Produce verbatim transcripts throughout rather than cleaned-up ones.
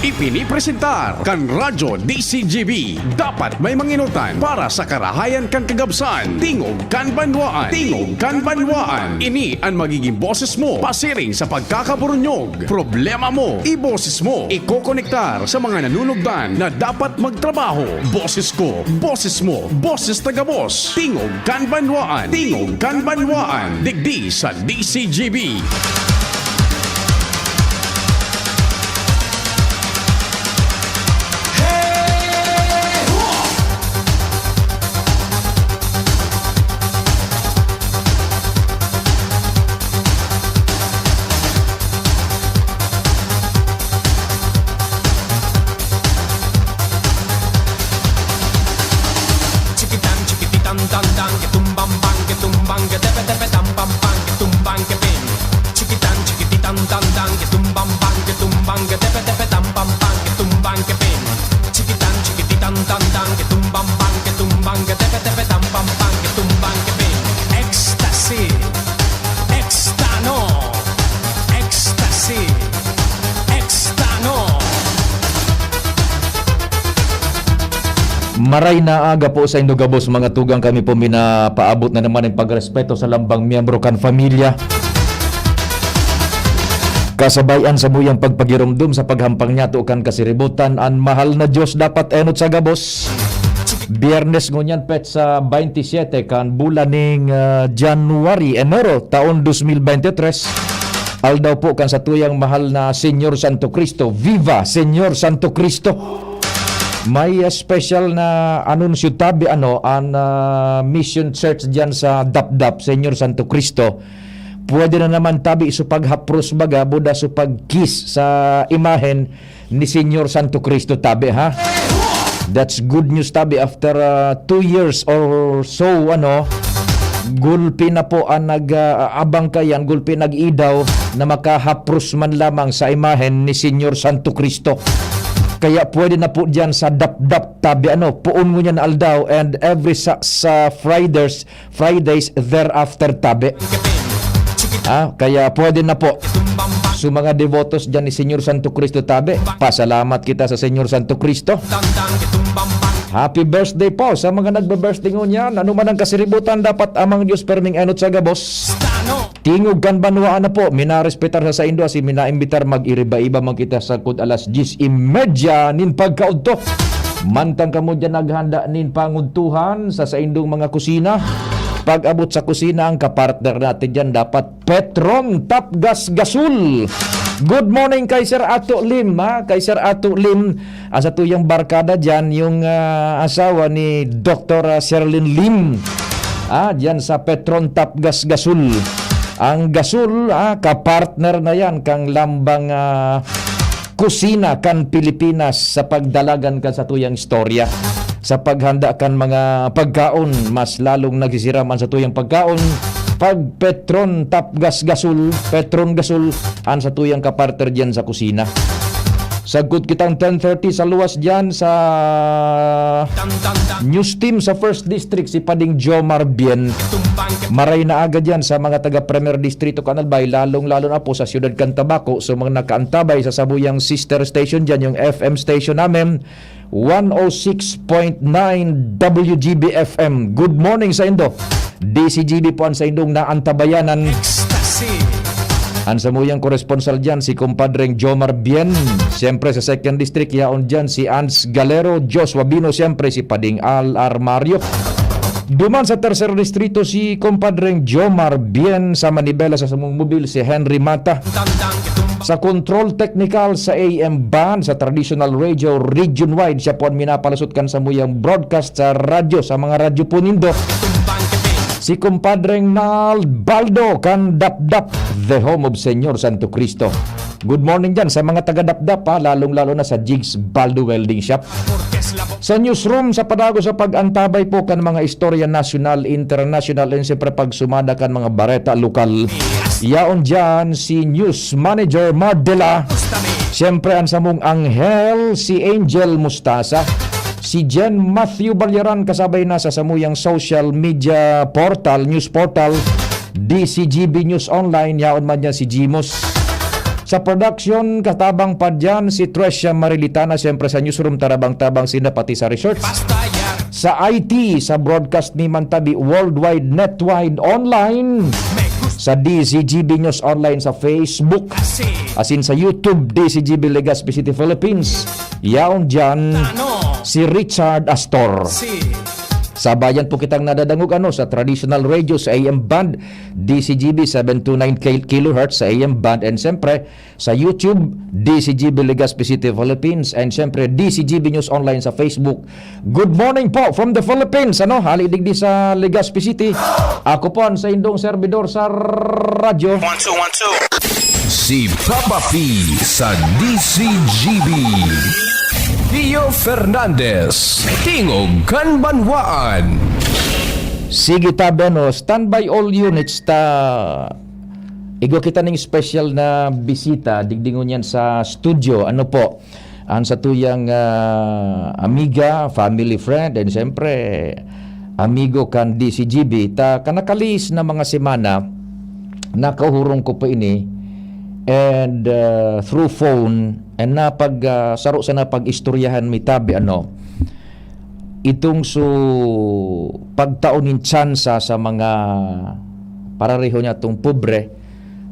Ipinipresentar kan Radyo D C G B. Dapat may manginutan para sa karahayan kan kagabsan. Tingog kan banwaan. Tingog kan banwaan. Ini an magiging boses mo pasiring sa pagkakaburunyog. Problema mo, iboses mo. Ikokonektar sa mga nanunugdan na dapat magtrabaho. Boses ko, boses mo, boses taga-boss. Tingog kan banwaan. Tingog kan banwaan. Digdi sa D C G B. Chikitan, chikititan, tan, tan, ke tumbang, bang, ke tumbang, ke tepe, tepe, tam, pam, pam, ke tumbang, ke ping. Chikitan, chikititan, tan, tan, ke tumbang, bang, ke tumbang, ke tepe, tepe, tam, pam, pam, ke tumbang, ke ping. Chikitan, chikititan, tan, tan, ke tumbang, bang, ke tumbang, ke tepe, tepe, tam, pam, pam, ke tumbang, ke ping. Ecstasy. Ekstano. Ecstasy. Ekstano. Maray na aga po sa indo gabos, mga tugang, kami po minapaabot na naman ang pagrespeto sa lambang miyembro kan pamilya. Kasabay an samuyang pagpagiromdom sa paghampang niyato kan kasiributan, an mahal na Dios dapat enot sa gabos. Biyernes ngunyan, petsa twenty-seven kan bulan ning, ah, January, Enero, taon dos mil veintitrés. Aldaw po kan satuyang mahal na Señor Santo Cristo. Viva Señor Santo Cristo! May, ah, special na anunsyo tabi, ano, an, ah, Mission Church diyan sa Dapdap, Señor Santo Cristo. Pwede na naman tabi so paghapros baga, buda so pag-kiss sa imahen ni Señor Santo Cristo tabi, ha? That's good news tabi, after, ah, two years or so, ano, gulpi na po ang nag, ah, abang kayan, gulpi nag-idaw na makahapros man lamang sa imahen ni Señor Santo Cristo. Kaya pwede na po diyan sa Dapdap tabi, ano, poon ngunyan na aldaw and every sa, sa Fridays, Fridays thereafter tabi. Ah, kaya pwede na po. So, mga devotos dyan ni Señor Santo Cristo tabi, pasalamat kita sa Señor Santo Cristo. Happy birthday po sa mga nagbe-birthday ngunyan. Ano man ang kasiributan, dapat Amang Diyos perming enot sa gabos. Tingog kan banwaan na po, minarespetar sa saindo, asin minaimbitar, mag-iriba-iba man kita sagkod alas dyes y media nin pagkaudto. Mantang kamo dyan naghanda nin pangudtuhan sa saindong mga kusina, pag-abot sa kusina, ang kapartner natin dyan dapat Petron Tapgas Gasol. Good morning kay Sir Ato Lim, ha? Kay Sir Ato Lim, ah, sa tuyang barkada dyan, yung, ah, asawa ni Doktor, ah, Serlin Lim. Ah, dyan sa Petron Tapgas Gasol. Ang gasol, ah, kapartner na yan kang lambang, ah, kusina kan Pilipinas sa pagdalagan kan satuyang istorya, sa paghanda kan mga pagkaon, mas lalong nagsisiram an satuyang pagkaon. Pag Petron Tapgas Gasol, Petron Gasol, an satuyang kapartner diyan sa kusina. Sagkod kitang ten thirty sa luwas diyan sa news team sa First District, si Pading Jomar Bien. Maray na aga diyan sa mga taga Primer Distrito kan Albay, lalong-lalo na po sa siyudad kan Tabaco. So, mga nakaantabay sa sabuyang sister station diyan, yung F M station namin, one oh six point nine W G B F M. Good morning sa indo. D C G B po ang sa indong naantabayanan. Ecstasy. Ang samuyang koresponsal diyan, si Compadreng Jomar Bien. Siyempre, sa Second District, yaon diyan si Ans Galero, Joshua Bino, siyempre, si Pading Al Armario. Duman sa Tercer Distrito, si Compadreng Jomar Bien sa Manibela, sa samong mobil, si Henry Mata. Sa control technical sa A M band, sa traditional radio, region-wide, siya po ang minapalusot kan samuyang broadcast sa radyo, sa mga radyo po nindo. Si Compadreng Nald Baldo kan Dapdap, the home of Señor Santo Cristo. Good morning dyan sa mga taga Dapdap, ha, lalong-lalo na sa Jigs Baldo Welding Shop. Sa newsroom, sa padago sa pag-antabay po kan mga istorya nasyonal, internasyonal, and siyempre pagsumada kan mga bareta lokal. Yaon dyan si News Manager Mardela. Siyempre, ang samong anghel, si Angel Mustasa. Si Jen Matthew Balyaran kasabay na sa samuyang social media portal, news portal, D C G B News Online, yaon man niya si Jimos. Sa production, katabang pa diyan si Tresha Marilitana, siyempre sa newsroom, tarabang-tabang sina pati sa research. Basta yan. Sa I T, sa broadcast ni Mantabi, worldwide, netwide, online. Sa D C G B News Online sa Facebook. Asin sa YouTube, D C G B Legazpi City, Philippines. Yaon dyan, si Richard Astor. Sabayan po kitang nadadangog, ano, sa traditional radio, sa A M band, D C G B seven two nine kil-, kilohertz sa A M band, and siyempre, sa YouTube, D C G B Legazpi City, Philippines, and siyempre, D C G B News Online sa Facebook. Good morning po from the Philippines, ano, hali digdi sa Legazpi City. Ako po ang sa indong servidor sa radyo. One, two, one, two. Si Papa P sa D C G B. Pio Fernandez, Tingog kan Banwaan. Sige, tabi, ano, standby all units ta igwa kita ning special na bisita, digdi ngunyan sa studio. Ano po, ang satuyang, ah, amiga, family friend, and siyempre, amigo kan D C G B. Ta, kanakalihis na mga semana, nakauhurong ko pa ini, and, ah, through phone, and napag, ah, saro sa napag-istoryahan mi tabi, ano, itong su pagtao nin tsansa sa mga parareho niya tong pobre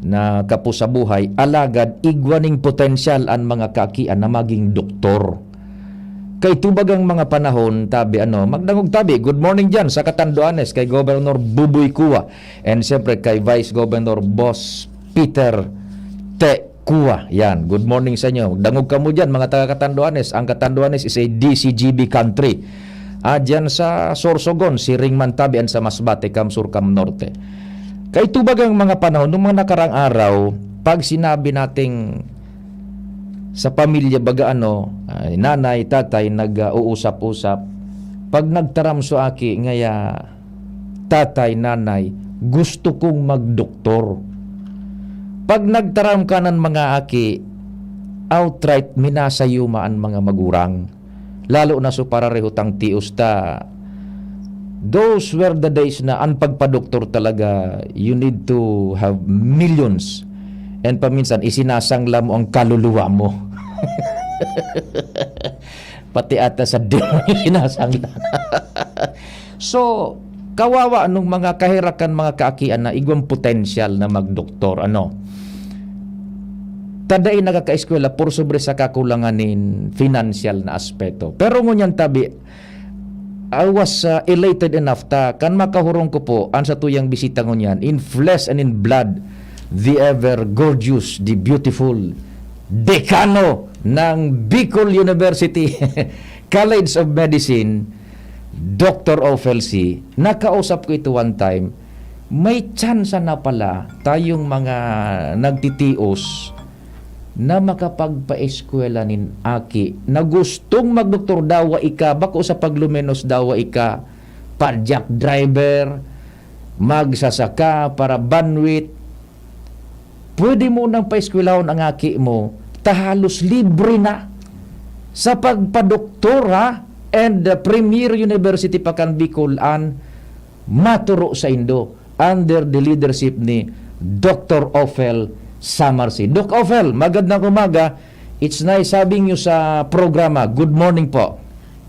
na kapo sa buhay, alagad igwa ning potensyal an mga kaakian na maging doktor. Kay tubagang mga panahon, tabi, ano, magdangog tabi, good morning diyan sa Catanduanes kay Governor Buboy Cua, and siyempre kay Vice Governor Boss Peter Te Cua. Yan, good morning sa inyo. Dangog kamo diyan, mga taga Catanduanes. Ang Catanduanes is a D C G B country. Ah, diyan sa Sorsogon, siring man tabi an sa Masbate, kam sur, kam norte. Kay tubagang mga panahon, nung mga nakaraang araw, pag sinabi nating sa pamilya, baga, ano, ay, nanay, tatay, nag-uusap-usap, pag nagtaram so aki, ngaya, tatay, nanay, gusto kong magdoktor. Pag nagtaram ka ng mga aki, outright minasayuma an mga magurang. Lalo na so parareho tang tios ta. Those were the days na an pagpadoktor talaga, you need to have millions. And paminsan, isinasangla mo ang kaluluwa mo. Pati ata sa demo, isinasangla. So, kawawa nung mga kaherakan, mga kaakian na igwang potensyal na magdoktor, ano. Ta dai nakakaeskwela por sobre sa kakulangan nin financial na aspeto. Pero ngunyan tabi, I was, uh, elated enough ta kan makahurong ko po an satuyang bisita ngunyan, in flesh and in blood, the ever gorgeous, the beautiful Dekano ng Bicol University College of Medicine, Doctor Ophel C. Nakausap ko ito one time. May tsansa na pala tayong mga nagtitios na makapagpaeskwela nin aki na gustong magdoktor, dawa ika, bako sa paglumenos, dawa ika pa-jack driver, magsasaka para banwit. Pwede mo nang paeskwelahon ang aki mo, ta halos libre na sa pagpadoktor, ha? And, uh, premier university pa kan Bicol an maturo saindo under the leadership ni Doctor Ophel Samarsi. Doc Ophel, magandang umaga. It's nice having you sa programa. Good morning po.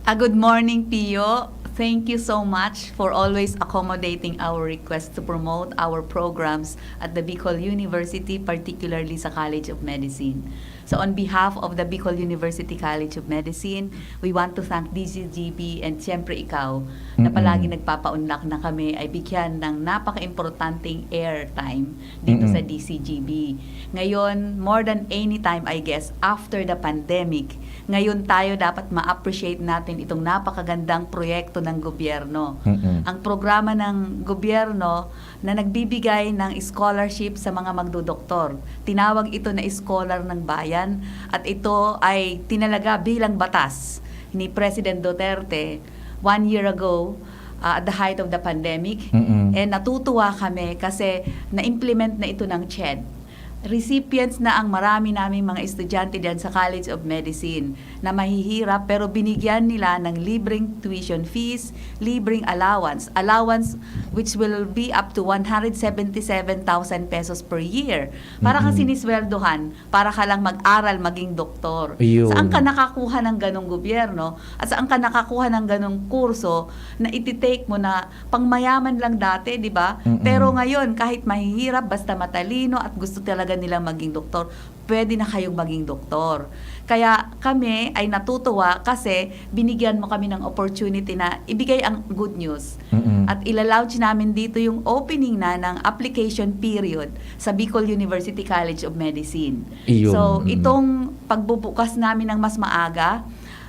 Ah, good morning, Pio. Thank you so much for always accommodating our request to promote our programs at the Bicol University, particularly sa College of Medicine. So, on behalf of the Bicol University College of Medicine, we want to thank D C G B and siyempre ikaw na Mm-mm. palagi nagpapaunlak na kami ay bigyan ng napaka-importanteng airtime dito Mm-mm. sa D C G B. Ngayon, more than any time, I guess, after the pandemic, ngayon tayo dapat ma-appreciate natin itong napakagandang proyekto ng gobyerno. Mm-mm. Ang programa ng gobyerno na nagbibigay ng scholarship sa mga magdodoktor. Tinawag ito na Scholar ng Bayan at ito ay tinalaga bilang batas ni President Duterte one year ago, ah, at the height of the pandemic. Mm-mm. And natutuwa kami kasi na-implement na ito ng CHED. Recipients na ang marami naming mga estudyante diyan sa College of Medicine na mahihirap, pero binigyan nila ng libreng tuition fees, libreng allowance, allowance which will be up to one hundred seventy-seven thousand pesos per year. Para kang Mm-mm. sinisweldohan, para ka lang mag-aral, maging doktor. Ayun. Saan ka nakakuha ng ganong gobyerno? At saan ka nakakuha ng ganong kurso na iti-take mo na pangmayaman lang dati, di ba? Mm-mm. Pero ngayon, kahit mahihirap, basta matalino at gusto talaga nilang maging doktor, pwede na kayong maging doktor. Kaya kami ay natutuwa kasi binigyan mo kami ng opportunity na ibigay ang good news. Mm-mm. At ilalaunch namin dito yung opening na ng application period sa Bicol University College of Medicine. Iyon. So, Mm-mm. itong pagbubukas namin ng mas maaga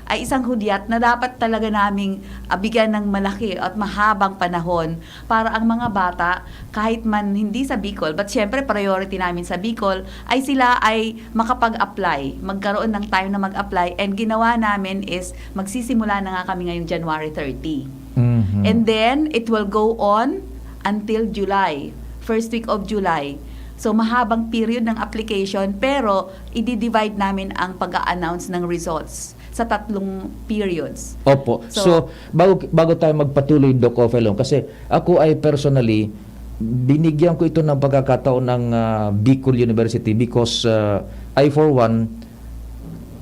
ay isang hudyat na dapat talaga naming, ah, bigyan ng malaki at mahabang panahon para ang mga bata, kahit man hindi sa Bicol, but syempre priority namin sa Bicol, ay sila ay makapag-apply, magkaroon ng time na mag-apply, and ginawa namin is magsisimula na nga kami ngayong January thirty. Mhm. And then, it will go on until July, first week of July. So, mahabang period ng application, pero i-divide namin ang pag-a-announce ng results sa tatlong periods. Opo. So, So, bago, bago tayo magpatuloy, Doc Ofelong, kasi ako ay personally, binigyan ko ito ng pagkakataon ng, ah, Bicol University because, ah, I for one,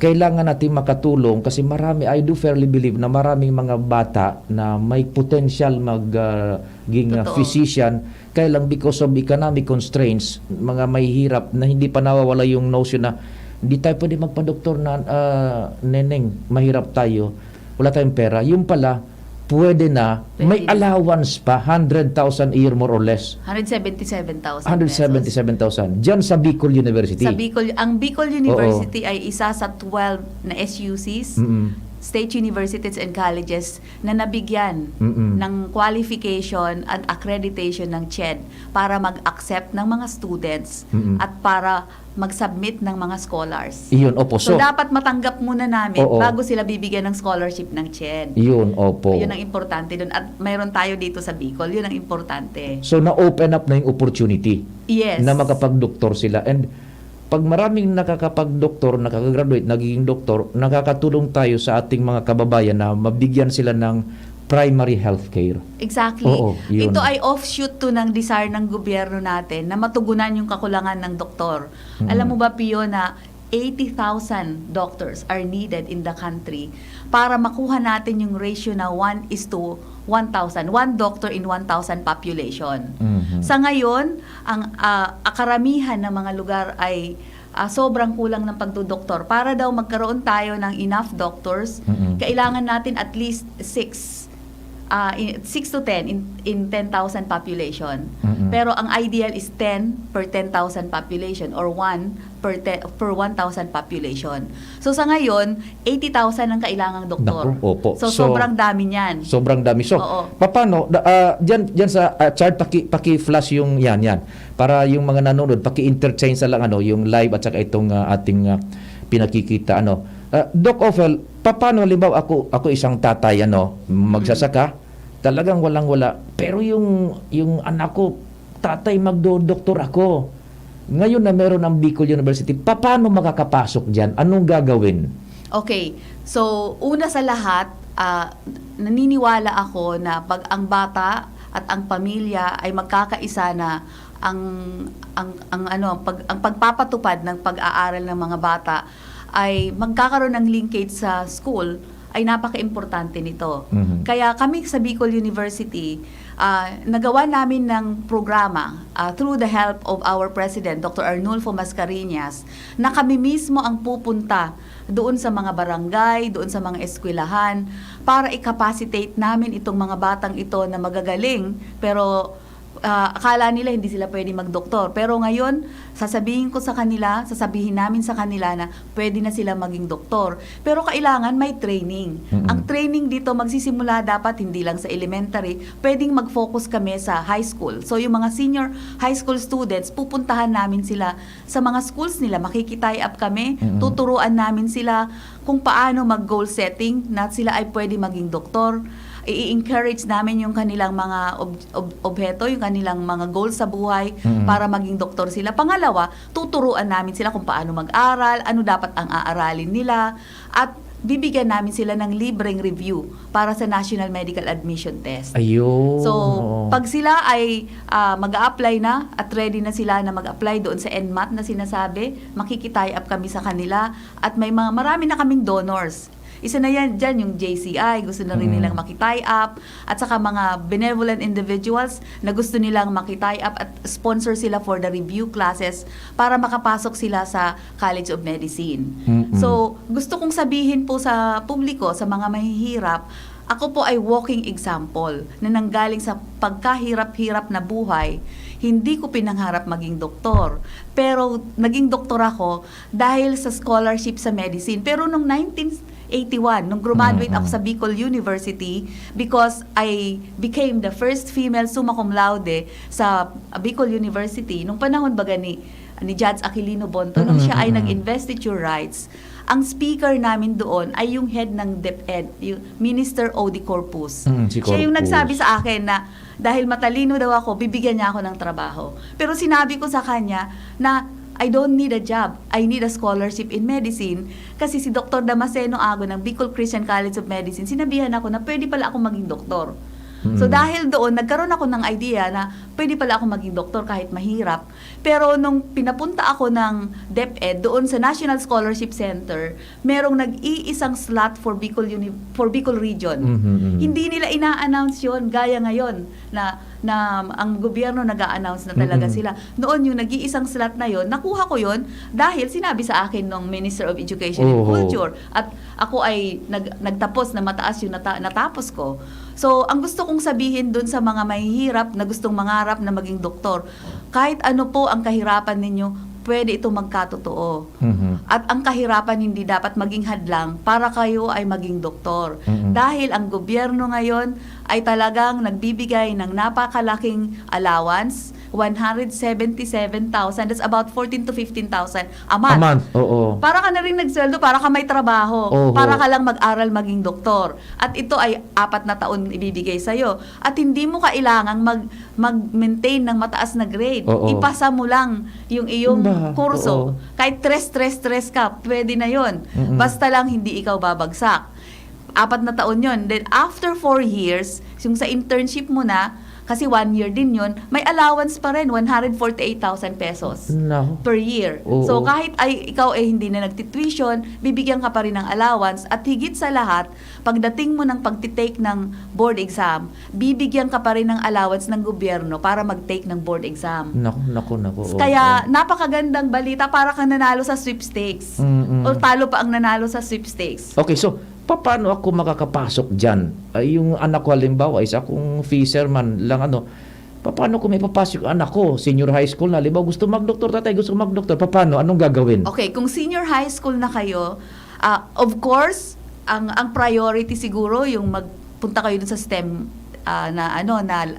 kailangan natin makatulong kasi marami, I do fairly believe na maraming mga bata na may potential mag, ah, ging, ah, Totoo. physician, kaya lang because of economic constraints, mga mahihirap na hindi pa nawawala yung notion na, "Hindi tayo pwede magpadoktor na, ah, Neneng, mahirap tayo, wala tayong pera." Yung pala, pwede na, may Pwede na. allowance pa, hundred thousand a year more or less. Hundred seventy-seven thousand pesos. Hundred seventy-seven thousand. Diyan sa Bicol University. Sa Bicol, ang Bicol Oo. University ay isa sa twelve na S U Cs, Mm-mm. state universities and colleges, na nabigyan Mm-mm. ng qualification and accreditation ng CHED para mag-accept ng mga students Mm-mm. at para mag-submit ng mga scholars. Iyon, opo. So, So, dapat matanggap muna namin Oo. bago sila bibigyan ng scholarship ng CHED. Yun, opo. Yun ang importante dun. At mayroon tayo dito sa Bicol. Yun ang importante. So, na-open up na yung opportunity Yes. na makapag-doktor sila. And pag maraming nakakapag-doktor, nakakagraduate, nagiging doktor, nakakatulong tayo sa ating mga kababayan na mabigyan sila ng primary health care. Exactly. Oo, yun. Ito ay offshoot to ng desire ng gobyerno natin na matugunan yung kakulangan ng doktor. Mm. Alam mo ba, Pio, na eighty thousand doctors are needed in the country para makuha natin yung ratio na one is to one thousand, one doctor in one thousand population. Mhm. Sa ngayon, ang, ah, karamihan ng mga lugar ay, ah, sobrang kulang ng pagdodoktor. Para daw magkaroon tayo ng enough doctors, Mm-mm. kailangan natin at least six, ah, in, six to ten in, in ten thousand population. Mm-mm. Pero ang ideal is ten per ten thousand population or one per te-, per one thousand population. So, sa ngayon, eighty thousand ang kailangang doktor. Naku, opo. So, So, sobrang dami niyan. Sobrang dami. So, Oo. papaano, da-, ah, diyan, diyan sa, ah, chart, paki-, paki-flash yung, yan, yan. Para yung mga nanonood, paki-interchange na lang, ano, yung live at saka itong, ah, ating, ah, pinakikita, ano. Ah, Doc Ofel, papaano, halimbawa, ako, ako isang tatay, ano, magsasaka, Mm. talagang walang-wala. Pero yung, yung anak ko, "Tatay, magdo-doktor ako." Ngayon na meron ang Bicol University, papaano makakapasok diyan? Anong gagawin? Okay. So, una sa lahat, ah, naniniwala ako na pag ang bata at ang pamilya ay magkakaisa na, ang, ang, ang ano, pag, ang pagpapatupad ng pag-aaral ng mga bata ay magkakaroon ng linkage sa school, ay napaka-importante nito. Mhm. Kaya kami sa Bicol University, ah, nagawa namin ng programa, ah, through the help of our President, Doctor Arnulfo Mascareñas, na kami mismo ang pupunta doon sa mga barangay, doon sa mga eskwelahan, para i-capacitate namin itong mga batang ito na magagaling, pero, ah, akala nila hindi sila pwede magdoktor. Pero ngayon, sasabihin ko sa kanila, sasabihin namin sa kanila na pwede na sila maging doktor. Pero kailangan may training. Mm-mm. Ang training dito magsisimula dapat hindi lang sa elementary, pwedeng mag-focus kami sa high school. So, yung mga senior high school students, pupuntahan namin sila sa mga schools nila, makiki-tie up kami, Mm-mm. tuturuan namin sila kung paano mag-goal setting na sila ay pwede maging doktor. I-encourage namin yung kanilang mga ob-, ob-, obheto, yung kanilang mga goals sa buhay Mm. para maging doktor sila. Pangalawa, tuturuan namin sila kung paano mag-aral, ano dapat ang aaralin nila, at bibigyan namin sila ng libreng review para sa National Medical Admission Test. Ayun, So, oo. pag sila ay, ah, mag-a-apply na at ready na sila na mag-apply doon sa NMAT na sinasabi, makikitie up kami sa kanila at may mga, marami na kaming donors. Isa na yan, dyan yung J C I, gusto na rin Mm. nilang makitie up, at saka mga benevolent individuals na gusto nilang makitie up at sponsor sila for the review classes para makapasok sila sa College of Medicine. Mm-mm. So, gusto kong sabihin po sa publiko, sa mga mahihirap, ako po ay walking example na nanggaling sa pagkahirap-hirap na buhay. Hindi ko pinangarap maging doktor, pero naging doktor ako dahil sa scholarship sa medicine. Pero nung nineteen eighty-one, nung graduate ako Mm-mm. sa Bicol University, because I became the first female summa cum laude sa Bicol University, nung panahon baga ni, ni Judge Aquilino Bonto, nung Mm-mm, siya ay mm-mm. nag-investiture rights, ang speaker namin doon ay yung head ng DepEd, yung Minister Odie Corpuz. Mm, si Siya yung Corpuz. nagsabi sa akin na dahil matalino daw ako, bibigyan niya ako ng trabaho. Pero sinabi ko sa kanya na, "I don't need a job. I need a scholarship in medicine." Kasi si Doktor Damasceno Ago ng Bicol Christian College of Medicine, sinabihan ako na pwede pala ako maging doktor. So, Mm. dahil doon, nagkaroon ako ng idea na pwede pala ako maging doktor kahit mahirap. Pero nung pinapunta ako ng DepEd doon sa National Scholarship Center, merong nag-iisang slot for Bicol Uni-, for Bicol Region. Mhm, mhm. Hindi nila ina-announce yon gaya ngayon na, na ang gobyerno nag-a-announce na talaga Mm-mm. sila. Noon, yung nag-iisang slot na yon, nakuha ko yon dahil sinabi sa akin ng Minister of Education and Oho. Culture. At ako ay nag-, nagtapos na mataas yung nata-, natapos ko. So, ang gusto kong sabihin dun sa mga mahihirap na gustong mangarap na maging doktor, kahit ano po ang kahirapan ninyo, pwede ito magkatotoo. Mhm. At ang kahirapan hindi dapat maging hadlang para kayo ay maging doktor. Mhm. Dahil ang gobyerno ngayon ay talagang nagbibigay ng napakalaking allowance, one hundred seventy-seven thousand, that's about fourteen to fifteen thousand a month. A month, oo. Para ka na rin nagsweldo, para ka may trabaho, Oho. para ka lang mag-aral maging doktor. At ito ay apat na taon ibibigay sa'yo. At hindi mo kailangang mag-, mag-maintain ng mataas na grade. Oo. Ipasa mo lang yung iyong Ba, kurso. oo. Kahit tres, tres, tres ka, pwede na yon. Mm-mm. Basta lang hindi ikaw babagsak. Apat na taon yon. Then after four years, yung sa internship mo na, kasi one year din yon, may allowance pa rin, one hundred forty-eight thousand pesos Naku. per year. Oo. So kahit ay ikaw ay hindi na nagtituition, bibigyan ka pa rin ng allowance. At higit sa lahat, pagdating mo ng pagtitake ng board exam, bibigyan ka pa rin ng allowance ng gobyerno para mag-take ng board exam. Naku, naku, naku, oo. Kaya napakagandang balita para kang nanalo sa sweepstakes. Mm-mm. Or talo pa ang nanalo sa sweepstakes. Okay, so, papaano ako makakapasok dyan? Ay, yung anak ko, halimbawa, isa akong fisherman lang, ano, papaano ko maipapasok yung anak ko? Senior high school na, halimbawa, gusto magdoktor, tatay, gusto magdoktor. Papaano? Anong gagawin? Okay, kung senior high school na kayo, ah, of course, ang, ang priority siguro yung magpunta kayo dun sa STEM, ah, na, ano, na,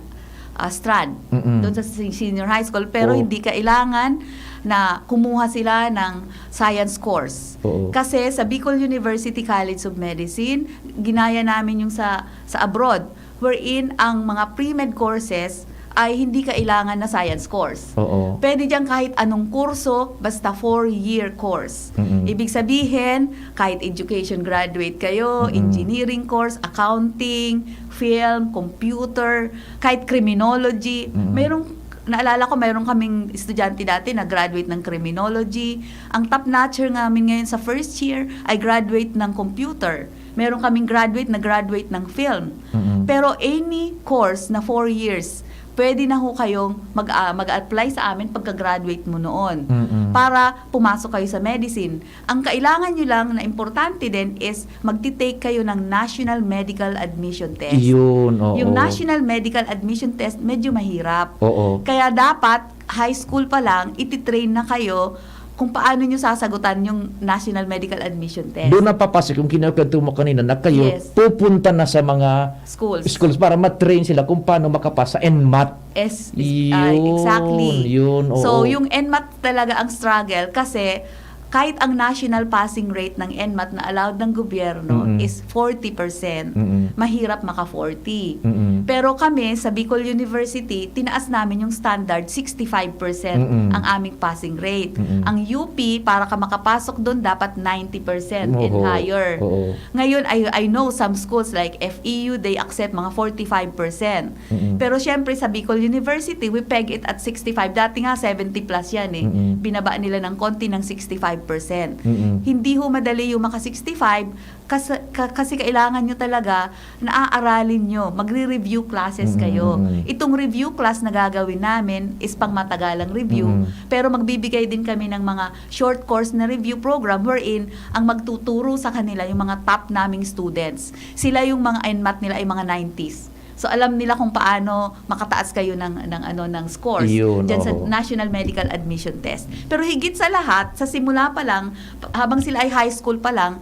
ah, strand, Mm-mm. dun sa se-, senior high school. Pero Oo. hindi kailangan na kumuha sila ng science course. Oo. Kasi sa Bicol University College of Medicine, ginaya namin yung sa, sa abroad, wherein ang mga pre-med courses ay hindi kailangan na science course. Oo. Pwede diyang kahit anong kurso, basta four-year course. Mm-mm. Ibig sabihin, kahit education graduate kayo, Mm-mm. engineering course, accounting, film, computer, kahit criminology. Mm-mm. Mayroong, naalala ko, mayroon kaming estudyante dati na graduate ng criminology. Ang top notcher namin ngayon sa first year ay graduate ng computer. Meron kaming graduate na graduate ng film. Mm-mm. Pero any course na four years, pwede na ho kayong mag, ah, mag-apply sa amin pagka-graduate mo noon Mm-mm. para pumasok kayo sa medicine. Ang kailangan nyo lang na importante din is magti-take kayo ng National Medical Admission Test. Yun, oo. Yung National Medical Admission Test, medyo mahirap. Oo. Kaya dapat, high school pa lang, ititrain na kayo kung paano nyo sasagutan yung National Medical Admission Test. Doon napapasok yung kinukwento mo kanina na kayo Yes. pupunta na sa mga Schools. schools para ma-train sila kung paano makapasa and math. Yes, is-, ah, Yun, exactly. yun, So, oo. yung NMAT talaga ang struggle kasi kahit ang national passing rate ng NMAT na allowed ng gobyerno Mm-mm. is forty percent, Mm-mm. mahirap maka-forty. Mm-mm. Pero kami, sa Bicol University, tinaas namin yung standard, sixty-five percent Mm-mm. ang aming passing rate. Mm-mm. Ang U P, para ka makapasok doon, dapat ninety percent and Oho. higher. Oo. Ngayon, I, I know some schools like F E U, they accept mga forty-five percent. Mm-mm. Pero syempre, sa Bicol University, we peg it at sixty-five. Dati nga, seventy plus yan eh. Mm-mm. Binaba nila ng konti ng sixty-five percent. Mm-mm. Hindi ho madali yung maka-sixty-five kasi, ka-, kasi kailangan nyo talaga na aaralin nyo. Magre-review classes Mm-mm, kayo. Mm-mm. Itong review class na gagawin namin is pang matagalang review. Mm-mm. Pero magbibigay din kami ng mga short course na review program wherein ang magtuturo sa kanila yung mga top naming students. Sila yung mga NMAT nila ay mga nineties. So, alam nila kung paano makataas kayo ng, ng, ano, ng scores Yun, dyan sa oo. National Medical Admission Test. Pero higit sa lahat, sa simula pa lang, habang sila ay high school pa lang,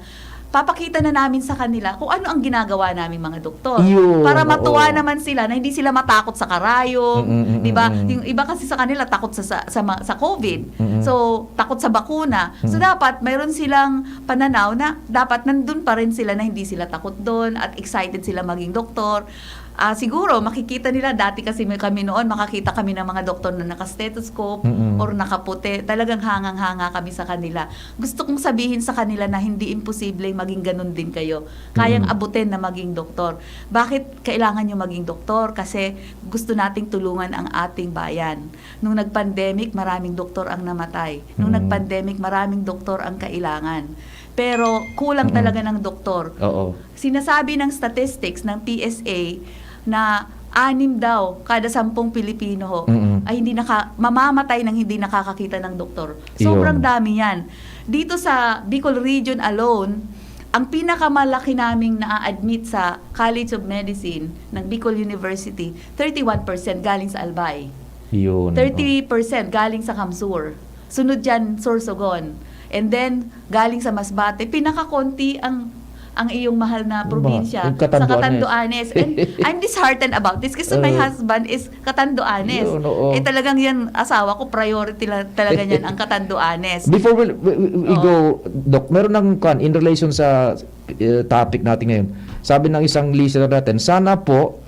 papakita na namin sa kanila kung ano ang ginagawa naming mga doktor. Yun, Para matuwa oo. naman sila na hindi sila matakot sa karayom, Mm, mm, di ba? mm, mm. Yung iba kasi sa kanila takot sa, sa, sa, ma- sa COVID. Mm, mm. So, takot sa bakuna. So, Mm. dapat mayroon silang pananaw na dapat nandun pa rin sila na hindi sila takot doon at excited sila maging doktor. Ah, siguro, makikita nila, dati kasi may, kami noon, makakita kami ng mga doktor na naka-stethoscope Mm-mm. or nakaputi. Talagang hangang-hanga kami sa kanila. Gusto kong sabihin sa kanila na hindi imposibleng maging ganun din kayo. Kayang Mm-mm. abutin na maging doktor. Bakit kailangan nyo maging doktor? Kasi gusto nating tulungan ang ating bayan. Nung nag-pandemic, maraming doktor ang namatay. Nung Mm-mm. nag-pandemic, maraming doktor ang kailangan. Pero kulang Mm-mm. talaga ng doktor. Oo. Sinasabi ng statistics ng P S A na anim daw kada sampung Pilipino ho Mm-mm. ay hindi naka-, mamamatay nang hindi nakakakita ng doktor. Sobrang Yun. dami yan. Dito sa Bicol Region alone, ang pinakamalaki naming naa-admit sa College of Medicine ng Bicol University, thirty-one percent galing sa Albay. Yun, Thirty percent galing sa Kamsur. Sunod dyan, Sorsogon. And then, galing sa Masbate. Pinakakonti ang, ang iyong mahal na Ba, probinsya yung sa Catanduanes. Catanduanes. And I'm disheartened about this kasi my Uh, husband is Catanduanes. Yun, oo. Eh, talagang yan, asawa ko, priority la-, talaga niyan ang Catanduanes. Before we, we, we, we Oo. go, Doc, meron ng, kwan, in relation sa, eh, topic natin ngayon. Sabi ng isang listener natin, "Sana po,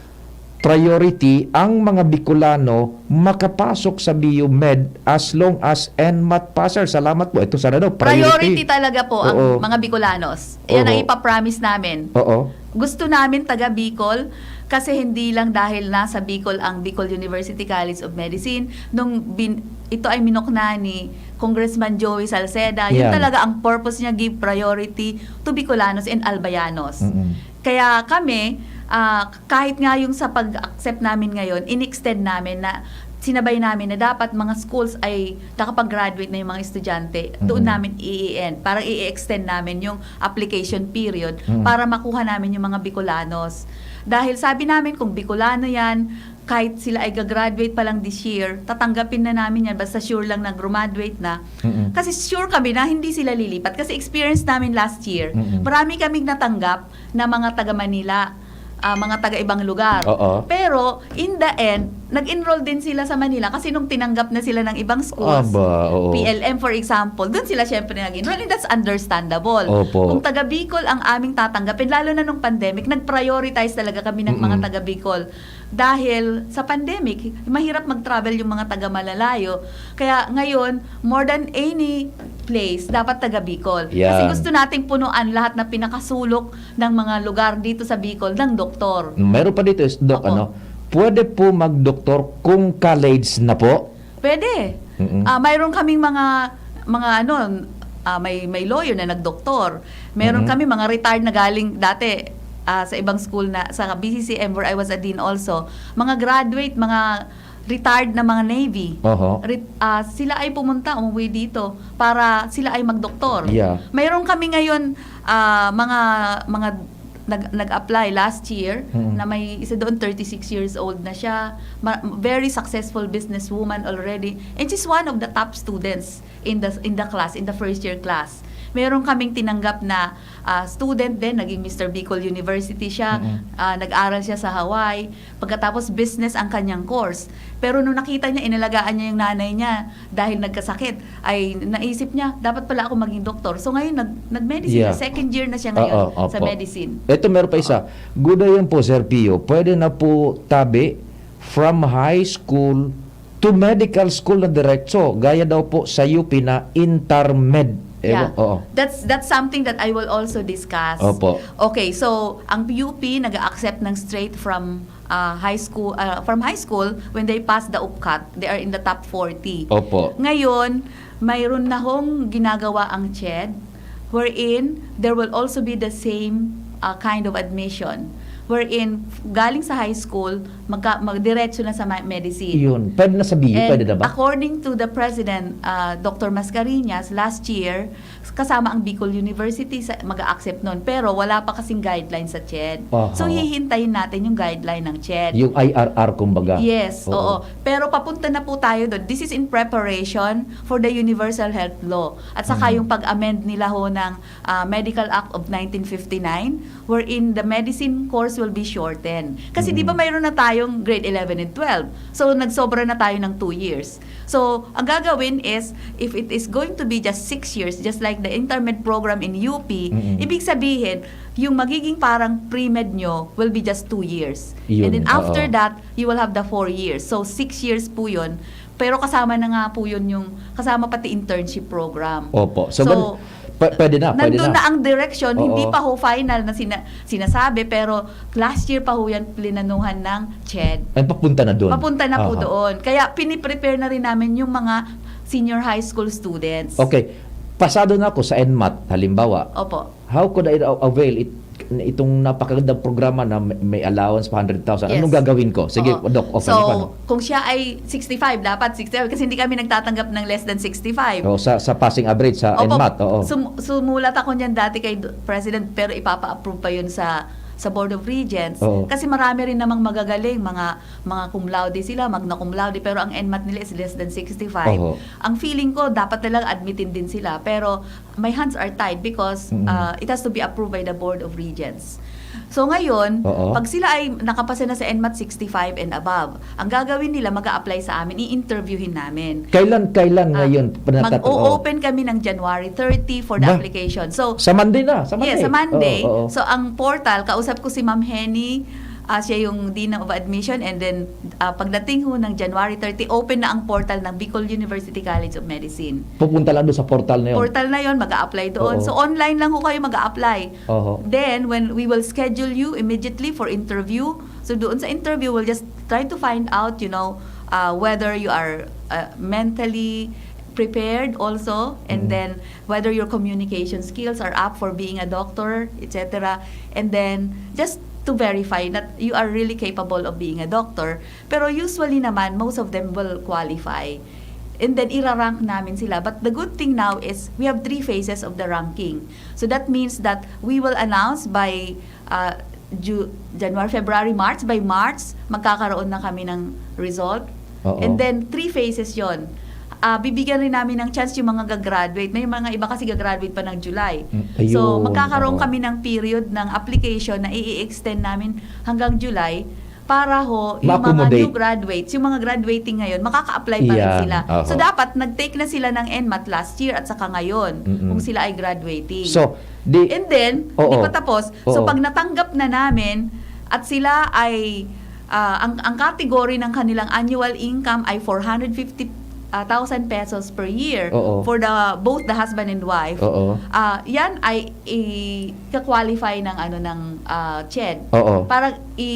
priority ang mga Bicolano makapasok sa B U Med as long as NMAT passer." Salamat po. Ito sana daw, priority. Priority talaga po ang Oo. mga Bicolanos. Yan ang Oho. ipapromise namin. Oo. Gusto namin taga Bicol kasi hindi lang dahil nasa Bicol ang Bicol University College of Medicine. Nung bin-, ito ay minokna ni Congressman Joey Salceda, yun Yan. talaga ang purpose niya, give priority to Bicolanos and Albayanos. Mm-mm. Kaya kami, ah, kahit nga yung sa pag-accept namin ngayon, in-extend namin na, sinabay namin na dapat mga schools ay nakapag-graduate na yung mga estudyante, doon Mm-mm. namin i-end. Parang i-extend namin yung application period Mm. para makuha namin yung mga Bicolanos. Dahil sabi namin, kung Bicolano yan, kahit sila ay gagraduate pa lang this year, tatanggapin na namin yan, basta sure lang na graduate na. Mm-mm. Kasi sure kami na hindi sila lilipat. Kasi experience namin last year, Mm-mm. marami kaming natanggap na mga taga Manila, ah, mga taga ibang lugar. Oo. Pero, in the end, nag-enroll din sila sa Manila kasi nung tinanggap na sila ng ibang schools, Aba, oo. P L M, for example, doon sila syempre nag-enroll, and that's understandable. Opo. Kung taga Bicol ang aming tatanggapin, lalo na nung pandemic, nag-prioritize talaga kami ng mga Mm-mm. taga Bicol. Dahil sa pandemic, mahirap mag-travel yung mga taga malalayo. Kaya ngayon, more than any place, dapat taga Bicol. Kasi Yan. gusto nating punuan lahat na pinakasulok ng mga lugar dito sa Bicol ng doktor. Meron pa dito, is, Doc, Opo. ano, pwede po magdoktor kung college na po? Pwede. Mm-mm. Ah, mayroon kaming mga, mga ano, ah, may, may lawyer na nagdoktor. Meron Mm-mm. kami mga retired na galing dati, ah, sa ibang school na, sa B C C M where I was a dean also. Mga graduate, mga retired na mga Navy. Oho. Ret-, ah, sila ay pumunta, umuwi dito para sila ay magdoktor. Yeah. Mayroon kami ngayon, ah, mga, mga nag, nag-apply last year Mm. na may isa doon, thirty-six years old na siya. Ma- very successful businesswoman already. And she's one of the top students in the in the class, in the first year class. Meron kaming tinanggap na ah, student din, naging Mister Bicol University siya, Mm. ah, nag-aral siya sa Hawaii. Pagkatapos business ang kanyang course. Pero nung nakita niya, inalagaan niya yung nanay niya dahil nagkasakit, ay naisip niya, dapat pala ako maging doktor. So ngayon, nag, nag-medicine Yeah. na, second year na siya ngayon Oo, sa opo. medicine. Ito, meron pa isa. Good yan po, Sir Pio. Pwede na po tabi from high school to medical school na diretso. Gaya daw po sa U P na intermed. Ewan, Yeah. Oo. That's that's something that I will also discuss. Opo. Okay, so ang U P nag-accept ng straight from uh, high school uh, from high school. When they pass the UPCAT, they are in the top forty. Opo. Ngayon, mayroon na hong ginagawa ang CHED wherein there will also be the same uh, kind of admission wherein galing sa high school magka, magdiretso na sa ma- medicine. Yun. Pwede na sa B U, And pwede na ba? According to the president, uh, Doctor Mascareñas, last year, kasama ang Bicol University sa mag-accept nun. Pero wala pa kasing guideline sa CHED. Aha. So, hihintayin natin yung guideline ng CHED. Yung I R R, kumbaga. Yes, Oo. oo. Pero papunta na po tayo doon. This is in preparation for the Universal Health Law. At saka Mm. yung pag-amend nila ho ng ah, Medical Act of nineteen fifty-nine, wherein the medicine course will be shortened. Kasi di ba Mm. mayroon na tayong grade eleven and twelve? So, nagsobra na tayo ng two years. So, ang gagawin is, if it is going to be just six years, just like the intermed program in U P, Mm-mm. ibig sabihin, yung magiging parang pre-med nyo will be just two years. Yun, And then after oo. that, you will have the four years. So, six years po yun. Pero kasama na nga po yun yung, kasama pati internship program. Opo. So, So, gan- pa- pwede na, pwede Nandun na. na ang direksyon, Oo. Hindi pa ho final na sina- sinasabi, pero last year pa ho yan plinanuhan ng CHED. Ay, papunta na doon. Papunta na po Aha. doon. Kaya piniprepare na rin namin yung mga senior high school students. Okay. Pasado na ako sa ENMAT, halimbawa. Opo. How could I avail it, itong napakagandang programa na may, may allowance pa hundred thousand? Anong Yes. Gagawin ko? Sige, Oo. Doc, okay, So, paano? Kung siya ay sixty-five, dapat sixty-five kasi hindi kami nagtatanggap ng less than sixty-five. Oo, sa, sa passing average, sa Opo, ENMAT. Oo. sum- sumulat ako niyan dati kay Do- President, pero ipapa-approve pa yun sa sa Board of Regents. Oo. Kasi marami rin namang magagaling, mga mga cum laude sila, magna cum laude, pero ang ENMAT nila is less than sixty-five. Oho. Ang feeling ko, dapat nilang admitin din sila. Pero my hands are tied because Mm. uh, it has to be approved by the Board of Regents. So ngayon, Oo. pag sila ay nakapasa na sa ENMAT sixty-five and above, ang gagawin nila, mag apply sa amin, i-interviewin namin. Kailan, kailan Ah, ngayon? Panatat- Mag-o-open kami ng January thirty for the Ba? Application. So, Sa Monday na, sa Monday. Yes, sa Monday. Oo, oo. So, ang portal, kausap ko si Ma'am Henny, ah, siya yung Dean of Admission, and then ah, pagdating ho ng January thirty, open na ang portal ng Bicol University College of Medicine. Pupunta lang doon sa portal na yun. Portal na yon, mag apply doon. Oo. So, online lang ho kayo mag apply. Oho. Then, when we will schedule you immediately for interview, so doon sa interview, we'll just try to find out, you know, uh, whether you are uh, mentally prepared also, and Mm. then whether your communication skills are up for being a doctor, et cetera. And then, just to verify that you are really capable of being a doctor. Pero usually naman, most of them will qualify. And then, irarank namin sila. But the good thing now is, we have three phases of the ranking. So, that means that we will announce by uh, Ju- January, February, March. By March, magkakaroon na kami ng result. Oo. And then, three phases yon. Ah, bibigyan rin namin ng chance yung mga gagraduate. May mga iba kasi gagraduate pa ng July. Mm, So, ayun, magkakaroon oo. kami ng period ng application na i-extend namin hanggang July para ho, yung mga Ma-accommodate. New graduates, yung mga graduating ngayon, makaka-apply pa rin Yan, sila. oho. So, dapat nag-take na sila ng ENMAT last year at saka ngayon, Mm-mm. kung sila ay graduating. So, di- And then, Oo. hindi pa tapos. So, Oo. Pag natanggap na namin at sila ay, ah, ang, ang category ng kanilang annual income ay four hundred fifty thousand pesos per year Oo. for the both the husband and wife. Oo. Ah, yan ay i-qualify ng ano ng ah, CHED. Oo. Para i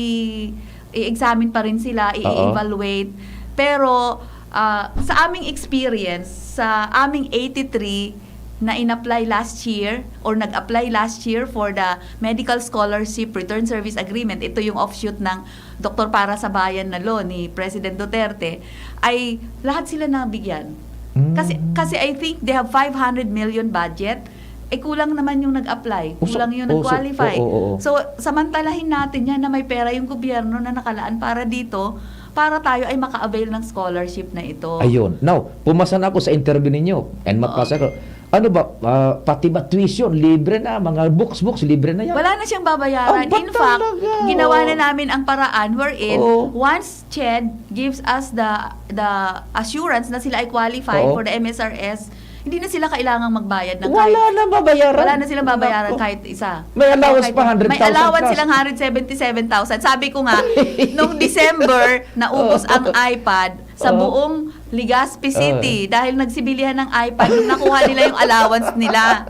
i-examine pa rin sila, Oo. i-evaluate. Pero ah, sa aming experience, sa aming eighty-three na in-apply last year or nag-apply last year for the Medical Scholarship Return Service Agreement, ito yung offshoot ng Doktor Para sa Bayan na law ni President Duterte, ay lahat sila nabigyan. Mm. Kasi kasi I think they have five hundred million budget, eh, kulang naman yung nag-apply, Uso- kulang yung uso- nag-qualify. oo, oo, oo. So, samantalahin natin yan na may pera yung gobyerno na nakalaan para dito, para tayo ay maka-avail ng scholarship na ito. Ayun. Now, pumasa na ako sa interview ninyo. And mapasa ko. Ano ba, ah, pati ba tuition, libre na, mga books, books, libre na yan. Wala na siyang babayaran. Ang ba In fact, talaga? ginawa Oo. na namin ang paraan wherein Oo. once CHED gives us the the assurance na sila ay qualify Oo. for the M S R S, hindi na sila kailangang magbayad ng Wala kahit na babayaran. Wala na silang babayaran Nako. kahit isa. May allowance Kahit pa, hundred thousand May allowance plus. silang hundred seventy-seven thousand. Sabi ko nga, nung December, naubos Oo. ang iPad sa Oo. buong Legazpi City dahil nagsibilihan ng iPad nung nakuha nila yung allowance nila.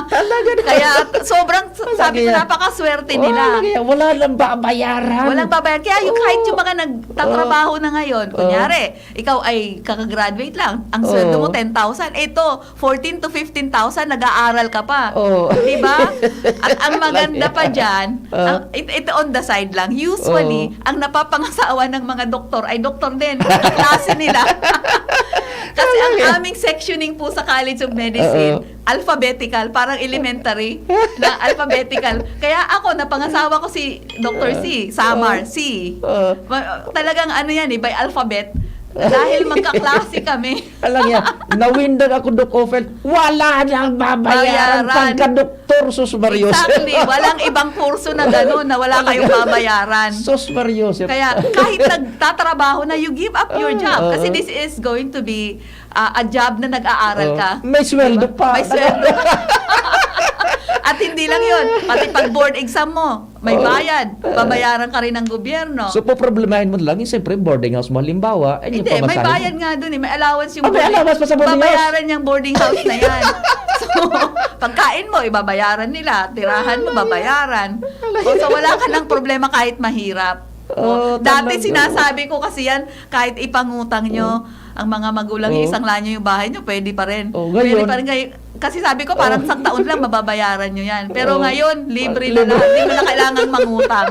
Talaga na. Kaya sobrang, sabi ko, Talaga yan. napakaswerte Wala nila. lang yan. Wala nang babayaran. Walang babayaran. Kaya yung kahit Oo. yung mga nagtatrabaho na ngayon, Oo. kunyari, ikaw ay kakagraduate lang, ang sweldo mo Oo. ten thousand, eh, ito, fourteen to fifteen thousand, nag-aaral ka pa. Oo. Di ba? At ang maganda pa dyan, Oo. ang, it, it on the side lang, usually, Oo. ang napapangasawa ng mga doktor ay doktor din, kaklase nila. Kasi ang Talaga. aming sectioning po sa College of Medicine, Oo. alphabetical, parang elementary na alphabetical. Kaya ako, napangasawa ko si Doctor C, Samar, Oo. C. Oo. Ma- talagang ano yan eh, by alphabet. Dahil magkaklase kami. Alam niya, nawindang ako, Doc Ophel, wala nang babayaran Bayaran. pagka-doktor, sus Marios. Exactly. Walang ibang kurso na gano'n na wala kayong babayaran. Sus Marios. Kaya kahit nagtatrabaho na, you give up your Ah, job. Kasi oo. This is going to be ah, a job na nag-aaral Oh, ka. may sweldo Diba? pa. May sweldo pa. At hindi lang yun, pati pag board exam mo, may Oh. bayad. Babayaran ka rin ng gobyerno. So, poproblemahin mo lang yung siyempre boarding house mo, halimbawa, and yung Hindi, may pamasahe mo. Bayad nga dun eh. May allowance yung Ah, may boarding. Allowance pa sa boarding house? Babayaran niyang boarding house na yan. So, pagkain mo, ibabayaran nila. Tirahan mo, babayaran. O, so, wala ka ng problema kahit mahirap. Oh, Dati talaga. Sinasabi ko kasi yan, kahit ipangutang nyo, ang mga magulang, Oh. isang lanyo yung bahay nyo, pwede pa rin. Oh, Pwede ngayon. pa rin kayo. Kasi sabi ko, parang Oh. Isang taon lang, mababayaran nyo yan. Pero Oh. Ngayon, libre Libre. na lahat. Hindi mo na kailangan mangutang.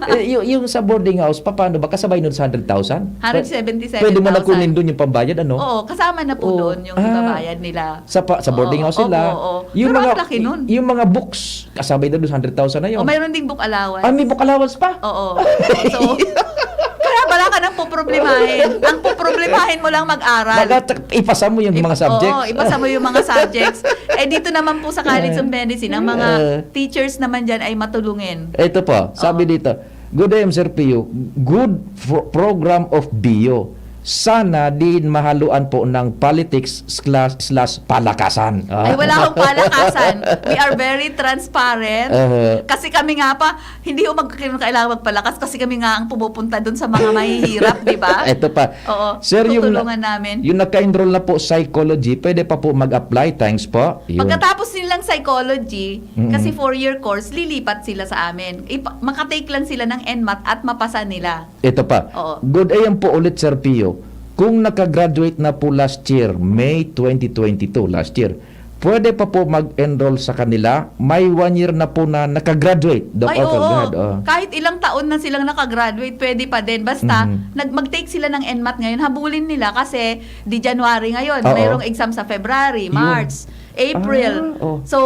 Eh, yung, yung sa boarding house, paano ba? Kasabay nun sa hundred thousand? Hundred seventy-seven thousand. Pwede mo na kunin dun yung pambayad, ano? Oo, kasama na po Oo. doon yung Ah. babayad nila. Sa pa- sa boarding Oo, house nila. Oo, oo. Yung Pero mga, ang laki nun. Yung mga books, kasabay na doon sa hundred thousand na yun. O, mayroon ding book allowance. Ah, may book allowance pa? Oo. So, kaya wala ka nang poproblemahin. Ang poproblemahin mo lang mag-aral. Baga, ipasa mo yung mga Ip- subjects. Oo, ipasa mo yung mga subjects. Eh, dito naman po sa College of Medicine, ang mga Eh. teachers naman dyan ay matulungin. Ito po, sabi Oo. dito, "Good day, Sir Pio. Good fro- program of bio. Sana din mahaluan po ng politics slash, slash palakasan." Ah. Ay, wala akong palakasan. We are very transparent. Uh-huh. Kasi kami nga pa, hindi ko mag- kailangan magpalakas kasi kami nga ang pumupunta doon sa mga mahihirap, di ba? Ito pa. Oo. Sir, yung, Tutulungan namin. Yung naka-enroll na po psychology, pwede pa po mag-apply? Thanks po. Yun. Pagkatapos nilang psychology, Mm-mm. kasi four-year course, lilipat sila sa amin. Ipa- makatake lang sila ng NMAT at mapasa nila. Ito pa. Oo. Good, ayan po ulit, Sir Pio. Kung nakagraduate na po last year, May twenty twenty-two, last year, pwede pa po mag-enroll sa kanila? May one year na po na nakagraduate, Doc Ay, Ophel, oo. Gad, oh. Kahit ilang taon na silang nakagraduate, pwede pa din. Basta, Mhm. nag- mag-take sila ng NMAT ngayon, habulin nila kasi di January ngayon. Oo. Mayroong exam sa February, Yun. March, April. Ah, oh. So,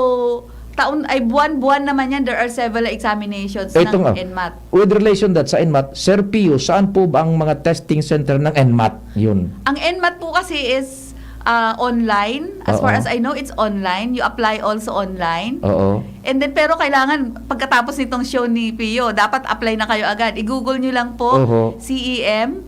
taon, ay buwan-buwan naman yan, there are several examinations Ito ng nga. NMAT. With relation that sa NMAT, Sir Pio, saan po ba ang mga testing center ng NMAT? Yun. Ang NMAT po kasi is ah, online. As Oo. far as I know, it's online. You apply also online. Oo. And then, pero kailangan, pagkatapos nitong show ni Pio, dapat apply na kayo agad. I-google nyo lang po, Oho. C E M.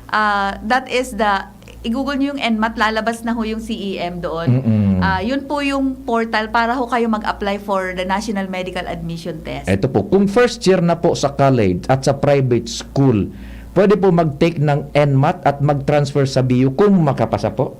Ah, that is the, i-google nyo yung NMAT, lalabas na ho yung C E M doon. Mm-mm. Ah, yun po yung portal para ho kayo mag-apply for the National Medical Admission Test. Ito po, kung first year na po sa college at sa private school, pwede po mag-take ng NMAT at mag-transfer sa BU kung makapasa po?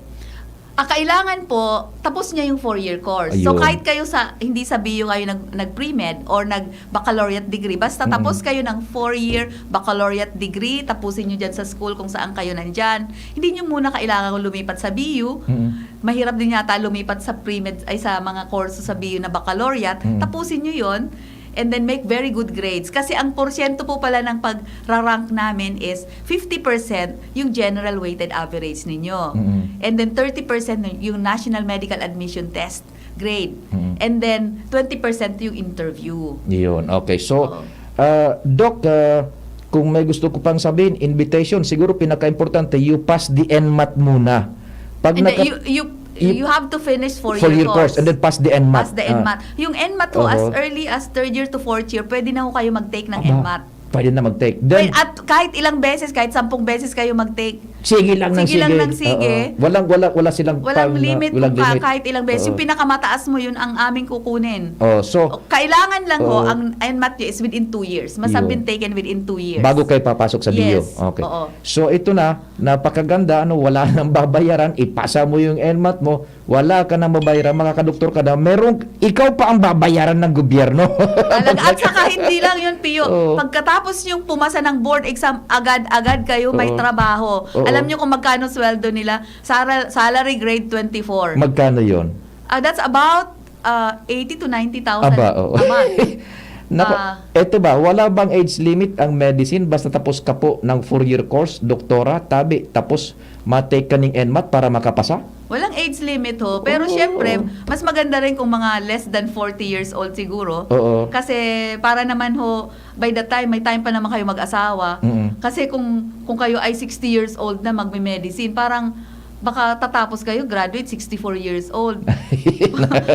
Ah, kailangan po, tapos niya yung four-year course. So, Ayun. Kahit kayo sa, hindi sa BU kayo nag, nag-pre-med or nag-baccalaureate degree, basta Mm-mm. Tapos kayo ng four-year baccalaureate degree, tapusin nyo dyan sa school kung saan kayo nandyan. Hindi nyo muna kailangan lumipat sa BU. Mm-mm. Mahirap din yata lumipat sa pre-med, ay sa mga kurso sa BU na baccalaureate. Mm. Tapusin nyo yon. and then make very good grades. Kasi ang porsyento po pala ng pag-rank namin is fifty percent yung general weighted average ninyo. Mm. And then thirty percent yung national medical admission test grade. Mm. And then twenty percent yung interview. Yun. Okay. So, Oo. ah, Doc, ah, kung may gusto ko pang sabihin, invitation, siguro pinaka-importante, you pass the NMAT muna. Pag And then naka- you, you, you- you have to finish four, four-year course, and then pass the NMAT. Pass the Ah. NMAT. Yung NMAT ho, as Oo. early as third year to fourth year, pwede na ho kayo mag-take ng Aba, NMAT. Pwede na mag-take. Then, At kahit ilang beses, kahit sampung beses kayo mag-take, sige lang ng sige sige. lang ng sige. Oo. Walang, wala, wala silang Walang pang, limit walang kung ka- limit. kahit ilang beses. Oo. Yung pinakamataas mo, yun ang aming kukunin. Oh, so, O, kailangan lang ho, Oo. ang NMAT nyo is within two years. Mas Yun. Been taken within two years. Bago kayo papasok sa B U. Yes. Okay. Oo. So, ito na, napakaganda, ano, wala nang babayaran, ipasa mo yung NMAT mo, wala ka nang babayaran, makakadoktor ka na, merong, ikaw pa ang babayaran ng gobyerno. Talaga. At saka hindi lang yun, Pio. Oo. Pagkatapos yung pumasa ng board exam, agad-agad kayo may Oo. trabaho. Oo. Alam nyo kung magkano sweldo nila? Sara- salary grade twenty-four. Magkano yon? Ah, that's about uh, eighty to ninety thousand Aba, oo. a month. Nako, Ah. Eto ba, wala bang age limit ang medicine basta tapos ka po ng four-year course, doktora, tabi, tapos matake ka ning NMAT para makapasa? Walang age limit ho. Pero Oo. Syempre, mas maganda rin kung mga less than forty years old siguro. Oo. Kasi para naman ho, by the time, may time pa naman kayo mag-asawa. Mm-mm. Kasi kung kung kayo ay sixty years old na magme-medicine, parang baka tatapos kayo, graduate, sixty-four years old.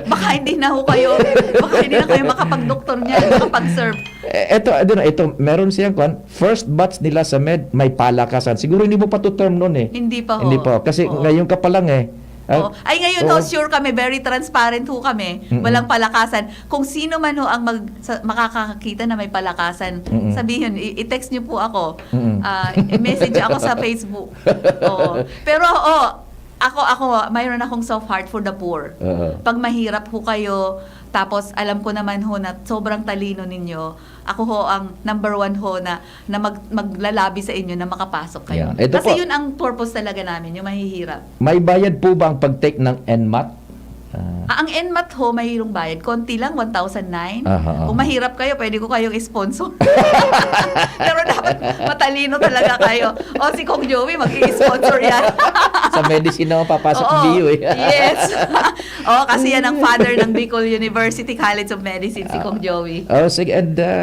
Baka hindi na ho kayo, baka hindi na kayo makapag-doktor niya, makapag-serve. Eh, eto, eto na, ito, meron siyang kwan, first batch nila sa med, may palakasan. Siguro hindi mo pa to term noon eh. Hindi pa ho. Hindi pa. Kasi Oo. ngayon ka pa lang eh. Ah, Oo. Ay, ngayon ho, oo. Sure kami, very transparent ho kami. Mm-mm. Walang palakasan. Kung sino man ho ang mag, sa, makakakita na may palakasan, Mm-mm. sabihin, i- i-text niyo po ako. Mm-mm. Ah, i-message ako sa Facebook. Oo. Pero, oh, ako, ako, mayroon akong soft heart for the poor. Oo. Pag mahirap ho kayo, tapos alam ko naman ho na sobrang talino ninyo, ako ho ang number one ho na, na mag, maglalabi sa inyo na makapasok kayo. Yan. Ito Kasi po. Yun ang purpose talaga namin, yung mahihirap. May bayad po ba ang pag-take ng NMAT? Ah, Ah, ang NMAT ho, mayroong bayad. Konti lang, one thousand nine. Aha, aha. Kung mahirap kayo, pwede ko kayong sponsor. Pero dapat matalino talaga kayo. O, si Kong Joey, mag-i-sponsor yan. Sa medicine naman papasok Oo. B U eh. Yes. Oh, kasi yan ang father ng Bicol University College of Medicine, si Ah. Kong Joey. Oh, sige, and uh,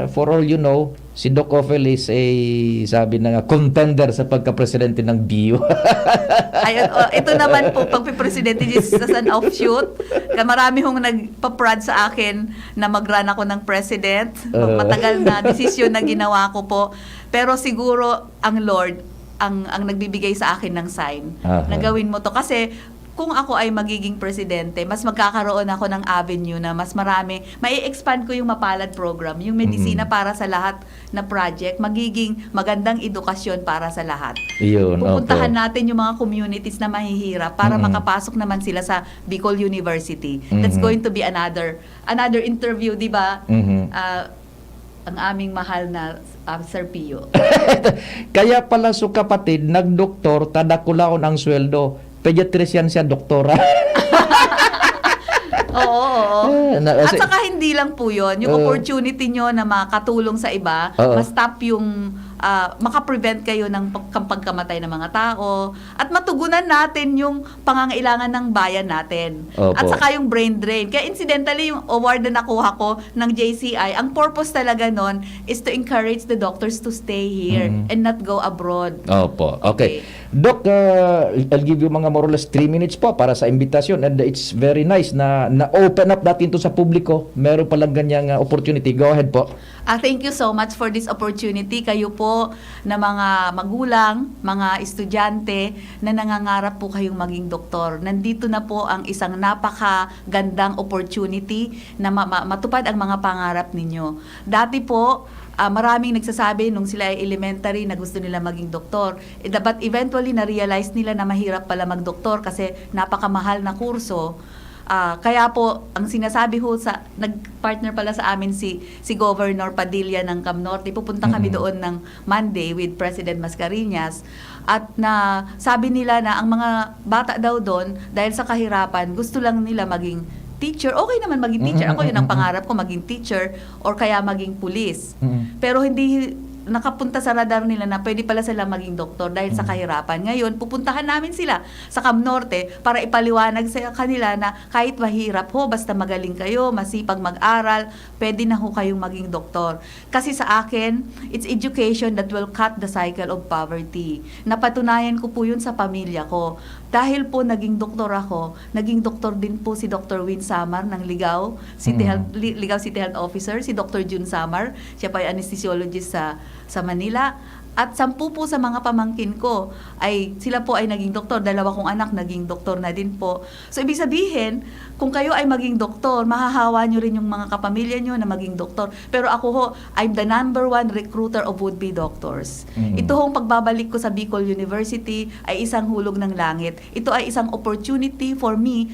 for all you know, si Doc Ophel is a, sabi na nga, contender sa pagka-presidente ng B U. Ayun, oh, ito naman po, pagpipresidente is as an offshoot. Kaya marami hong nagpa-prod sa akin na mag-run ako ng president. Oo. Matagal na desisyon na ginawa ko po. Pero siguro, ang Lord, ang, ang nagbibigay sa akin ng sign Aha. na gawin mo to. Kasi, kung ako ay magiging presidente, mas magkakaroon ako ng avenue na mas marami, mai-expand ko yung Mapalad program, yung medisina Mm. para sa lahat na project, magiging magandang edukasyon para sa lahat. Yun, Pupuntahan opo. natin yung mga communities na mahihirap para Mm-mm. makapasok naman sila sa Bicol University. That's Mm-hmm. Going to be another another interview, di ba? Mhm. Ah, ang aming mahal na ah, Sir Pio. Kaya pala so kapatid, nagdoktor, tadakulaon ang sweldo. Pediatrician siya, doktora. Oo, oo. Ah, na- At kasi- saka hindi lang po yun, yung Oo. Opportunity nyo na makatulong sa iba, Oo. ma-stop yung, ah, makaprevent kayo ng pag- pagkamatay ng mga tao, at matugunan natin yung pangangailangan ng bayan natin. Opo. At saka yung brain drain. Kaya incidentally, yung award na nakuha ko ng J C I, ang purpose talaga nun is to encourage the doctors to stay here Mm. and not go abroad. Opo. Okay. Okay. Doc, uh, I'll give you mga more or less three minutes po para sa imbitasyon, and it's very nice na na-open up natin to sa publiko. Meron palang ganyang uh, opportunity. Go ahead po. Ah, thank you so much for this opportunity. Kayo po na mga magulang, mga estudyante na nangangarap po kayong maging doktor. Nandito na po ang isang napakagandang opportunity na ma- ma- matupad ang mga pangarap ninyo. Dati po, ah, maraming nagsasabi nung sila ay elementary na gusto nila maging doktor. Eh, da- but eventually, na-realize nila na mahirap pala magdoktor kasi napakamahal na kurso. Ah, kaya po, ang sinasabi ho sa, nag-partner pala sa amin si, si Governor Padilla ng Cam Norte. Pupunta kami Mm-mm. doon ng Monday with President Mascareñas. At na sabi nila na ang mga bata daw doon, dahil sa kahirapan, gusto lang nila maging teacher, okay naman maging teacher. Mm, Ako, yun mm, ang mm. pangarap ko, maging teacher or kaya maging pulis. Mm. Pero hindi nakapunta sa radar nila na pwede pala sila maging doktor dahil sa Mm. kahirapan. Ngayon, pupuntahan namin sila sa Cam Norte para ipaliwanag sa kanila na kahit mahirap ho, basta magaling kayo, masipag mag-aral, pwede na ho kayong maging doktor. Kasi sa akin, it's education that will cut the cycle of poverty. Napatunayan ko po yun sa pamilya ko. Dahil po naging doktor ako, naging doktor din po si Doctor Win Samar ng Ligao City Mm. Health, Li- Ligao City Health Officer, si Doctor Jun Samar, siya po ay anesthesiologist sa, sa Manila. At sampu po sa mga pamangkin ko ay, sila po ay naging doktor. Dalawa kong anak naging doktor na din po. So, ibig sabihin, kung kayo ay maging doktor, mahahawa nyo rin yung mga kapamilya nyo na maging doktor. Pero ako ho, I'm the number one recruiter of would-be doctors. Mm. Ito hong pagbabalik ko sa Bicol University ay isang hulog ng langit. Ito ay isang opportunity for me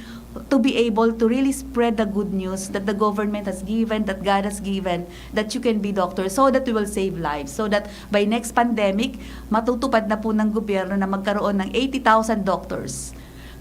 to be able to really spread the good news that the government has given, that God has given, that you can be doctor, so that we will save lives, so that by next pandemic, matutupad na po ng gobyerno na magkaroon ng eighty thousand doctors.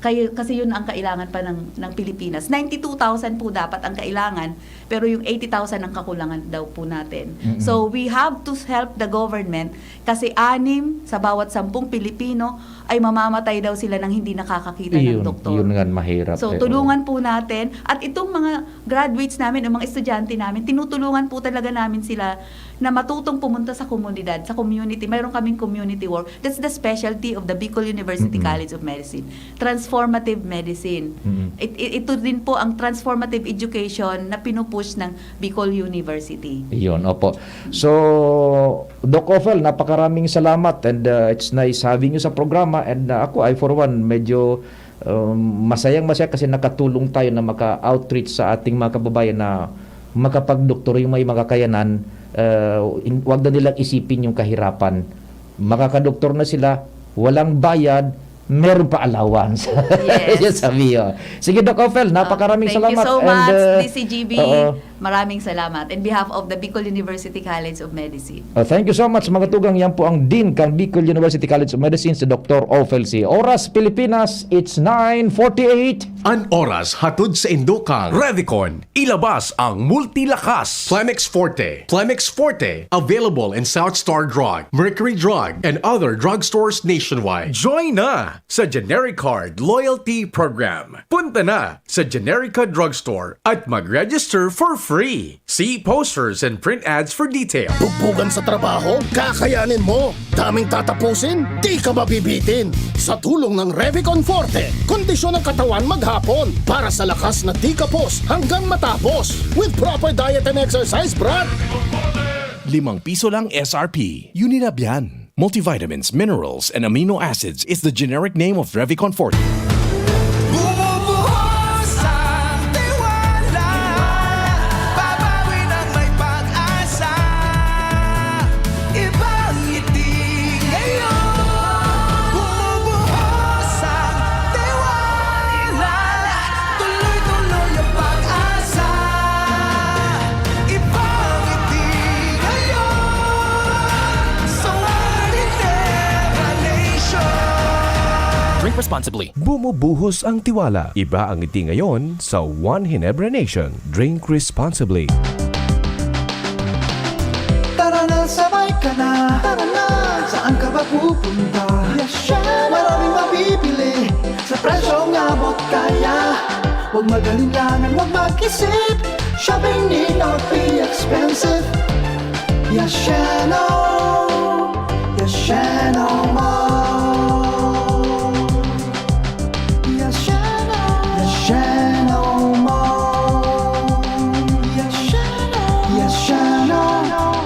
Kaya, kasi yun ang kailangan pa ng, ng Pilipinas. Ninety-two thousand po dapat ang kailangan, pero yung eighty thousand ang kakulangan daw po natin. Mm-mm. So, we have to help the government kasi anim sa bawat sampung Pilipino ay mamamatay daw sila nang hindi nakakakita ng Yun, doktor. Yun nga mahirap. So, eh, tulungan po natin. At itong mga graduates namin, ang mga estudyante namin, tinutulungan po talaga namin sila na matutong pumunta sa komunidad, sa community. Mayroon kaming community work. That's the specialty of the Bicol University Mm-mm. College of Medicine. Transformative medicine. Mm-mm. It, it- ito din po ang transformative education na pinupush ng Bicol University. Yun, opo. So, Doc Ofel, napakaraming salamat and uh, it's nice having you sa programa and uh, ako, I for one, medyo um, masayang masaya kasi nakatulong tayo na maka-outreach sa ating mga kababayan na makapagdoktor yung may makakayanan, uh, in- wag na nilang isipin yung kahirapan. Makakadoktor na sila, walang bayad, meron pa allowance. Yes. Yan sabi, oh. Sige, Doc Ofel, napakaraming Thank salamat. you so And, much, uh, D C G B. Oo. Maraming salamat. In behalf of the Bicol University College of Medicine. Oh, thank you so much, mga tugang. Yan po ang Dean kan Bicol University College of Medicine, si Doctor Ofel C. Oras Pilipinas, it's nine forty-eight. An oras hatod sa indo kang Revicon. Ilabas ang multilakas. Plemex Forte. Plemex Forte. Available in South Star Drug, Mercury Drug, and other drugstores nationwide. Join na sa Generic Card Loyalty Program. Punta na sa Generica Drugstore at mag-register for free. See posters and print ads for details. Bugbugan sa trabaho? Kakayanin mo! Daming tatapusin? Di ka mabibitin! Sa tulong ng Revicon Forte, kondisyon ng katawan maghapon para sa lakas na di kapos hanggang matapos with proper diet and exercise, brad! Limang piso lang S R P. Unilab yan. Multivitamins, minerals, and amino acids is the generic name of Revicon Forte. Bumubuhos ang tiwala. Babawi ng may pag-asa. Ibang ngiti ngayon. Bumubuhos ang tiwala. Tuloy-tuloy ang pag-asa. Ibang ngiti ngayon. Sa Ordinary Nation. Drink responsibly. Bumubuhos ang tiwala. Iba ang ngiti ngayon sa One Ginebra Nation. Drink responsibly. Tara na, sabay ka na. Tara na, saan ka ba pupunta? Maraming mabibili sa presyong abot kaya. Huwag mag-alinlangan, huwag mag-isip. Shopping need not be expensive. Yasheno, Yasheno Mall. Yasheno, Yasheno Mall. Yasheno, Yasheno.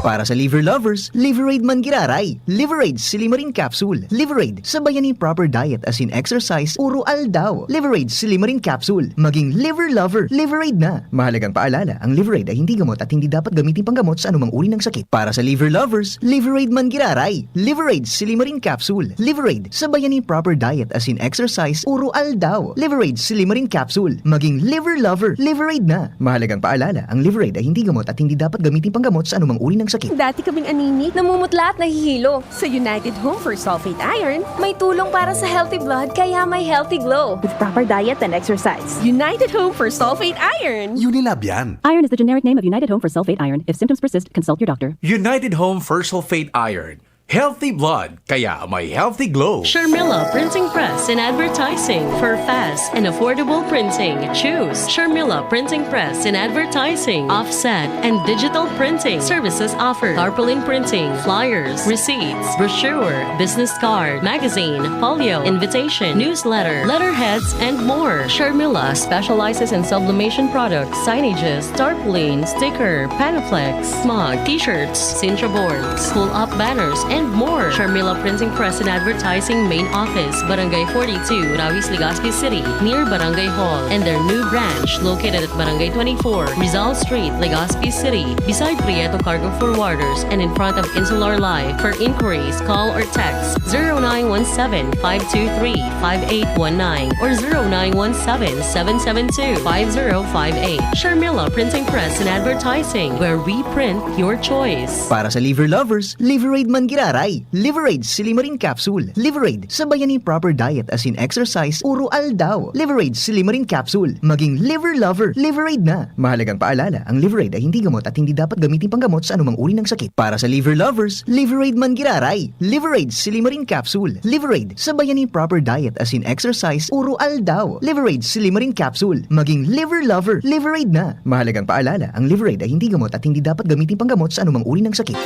Para sa liver lovers, Liverade man giraray. Liverade Silimarin Capsule. Liverade, sabayan ni proper diet as in exercise, uro aldaw. Liverade Silimarin Capsule. Maging liver lover, Liverade na. Mahalagang paalala, ang Liverade ay hindi gamot at hindi dapat gamitin panggamot sa anumang uri ng sakit. Para sa liver lovers, Liverade man giraray. Liverade Silimarin Capsule. Liverade, sabayan ni proper diet as in exercise, uro aldaw. Liverade Silimarin Capsule. Maging liver lover, Liverade na. Mahalagang paalala, ang Liverade ay hindi gamot at hindi dapat gamitin panggamot sa anumang uri ng sakit. Dati kaming anemic, namumutla at nahihilo. Sa United Home for Sulfate Iron, may tulong para sa healthy blood, kaya may healthy glow. With proper diet and exercise. United Home for Sulfate Iron. Unilab yan. Iron is the generic name of United Home for Sulfate Iron. If symptoms persist, consult your doctor. United Home for Sulfate Iron. Healthy blood, kaya may healthy glow. Sharmila Printing Press and Advertising. For fast and affordable printing, choose Sharmila Printing Press and Advertising. Offset and digital printing services offered. Tarpaulin printing, flyers, receipts, brochure, business card, magazine, folio, invitation, newsletter, letterheads, and more. Sharmila specializes in sublimation products, signages, tarpaulin, sticker, Panaflex, mug, t-shirts, Sintra boards, pull-up banners, and more. Sharmila Printing Press and Advertising Main Office, Barangay forty-two, Rawis, Legazpi City, near Barangay Hall, and their new branch located at Barangay twenty-four, Rizal Street, Legazpi City, beside Prieto Cargo Forwarders and in front of Insular Life. For inquiries, call or text zero nine one seven, five two three, five eight one nine or zero nine one seven, seven seven two, five zero five eight. Sharmila Printing Press and Advertising, where we print your choice. Para sa liver lovers, Liverade man giraray. Liverade Silimarin Capsule. Liverade, sabayan ni proper diet asin exercise, uro aldaw. Liverade Silimarin Capsule. Maging liver lover, Liverade na. Mahalagang paalala, ang Liverade ay hindi gamot at hindi dapat gamitin panggamot sa anumang uri ng sakit. Para sa liver lovers, Liverade man giraray. Liverade Silimarin Capsule. Liverade, sabayan ni proper diet asin exercise, uro aldaw. Liverade Silimarin Capsule. Maging liver lover, Liverade na. Mahalagang paalala, ang Liverade ay hindi gamot at hindi dapat gamitin panggamot sa anumang uri ng sakit.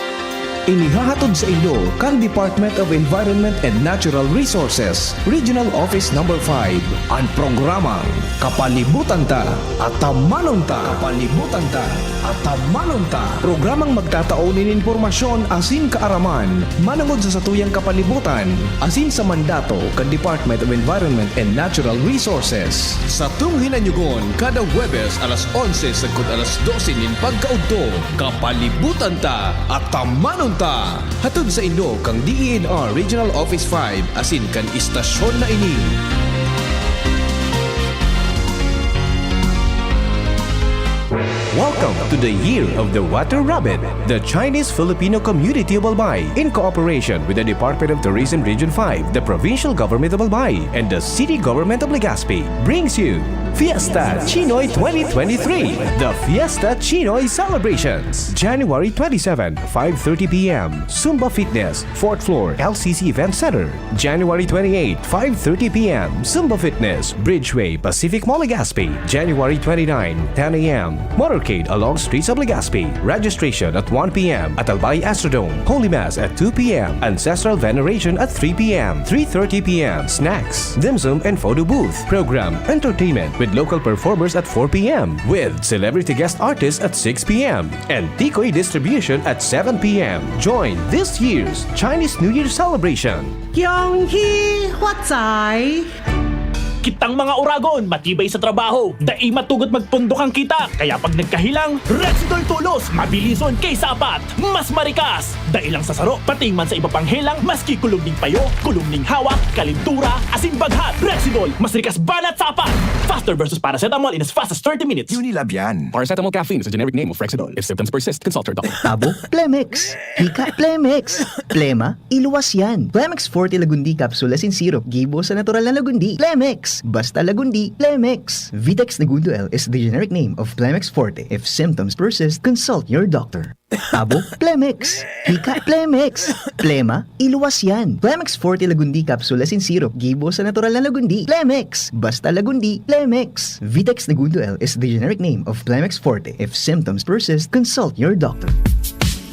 Inihahatod sa inyo kan Department of Environment and Natural Resources, Regional Office Number five, an programang Kapalibutan Ta, Atamanon Ta. Kapalibutan Ta, Atamanon Ta. Programang magtatao nin impormasyon asin kaaraman manongod sa satuyang kapalibutan asin sa mandato kan Department of Environment and Natural Resources. Satong hinanyogon kada Huwebes alas onse sagkod alas dose nin pagkaudto. Kapalibutan Ta, Atamanon Ta. Hatod sa inyo kan D E N R Regional Office five asin kan istasyon na ini. Welcome to the Year of the Water Rabbit. The Chinese Filipino Community of Albay, in cooperation with the Department of Tourism Region five, the Provincial Government of Albay, and the City Government of Legazpi, brings you Fiesta Chinoy twenty twenty-three, the Fiesta Chinoy Celebrations, January twenty-seven, five thirty p m, Zumba Fitness, fourth floor, L C C Event Center. January twenty-eight, five thirty p m, Zumba Fitness, Bridgeway, Pacific Mall, Legazpi. January twenty-nine, ten a m, Motorcade along streets of Legazpi. Registration at one p m at Albay Astrodome. Holy Mass at two p m. Ancestral Veneration at three p m. Three thirty p m, snacks, dim sum, and photo booth. Program, entertainment with local performers at four p m, with celebrity guest artists at six p m, and tikoy distribution at seven p m. Join this year's Chinese New Year celebration. Kyong Hee Huatsai. Kitang mga oragon, matibay sa trabaho, dai matugot magpundok ang kita. Kaya pag nagkahilang, Rexidol Tulos, mabilison kaysa apat, mas marikas. Dai lang sa saro, pati man sa iba pang helang, maski kulog ning payo, kulog ning hawak, kalintura, asin baghat. Rexidol, mas rikas banat sa apat. Faster versus paracetamol in as fast as thirty minutes. Unilab yan. Paracetamol caffeine is a generic name of Rexidol. If symptoms persist, consult your doctor. Tabo, Plemex. Hika, Plemex. Plema, iluwas yan. Plemex Forte Lagundi Capsule asin Syrup, gibo sa natural na Lagundi. Plemex! Basta Lagundi, Plemex! Vitex Negundo L is the generic name of Plemex Forte. If symptoms persist, consult your doctor. Tabo, Plemex! Hika, Plemex! Plema, iluwas yan. Plemex Forte Lagundi Capsule asin Syrup, gibo sa natural na Lagundi. Plemex! Basta Lagundi, Plemex! Vitex Negundo L is the generic name of Plemex Forte. If symptoms persist, consult your doctor.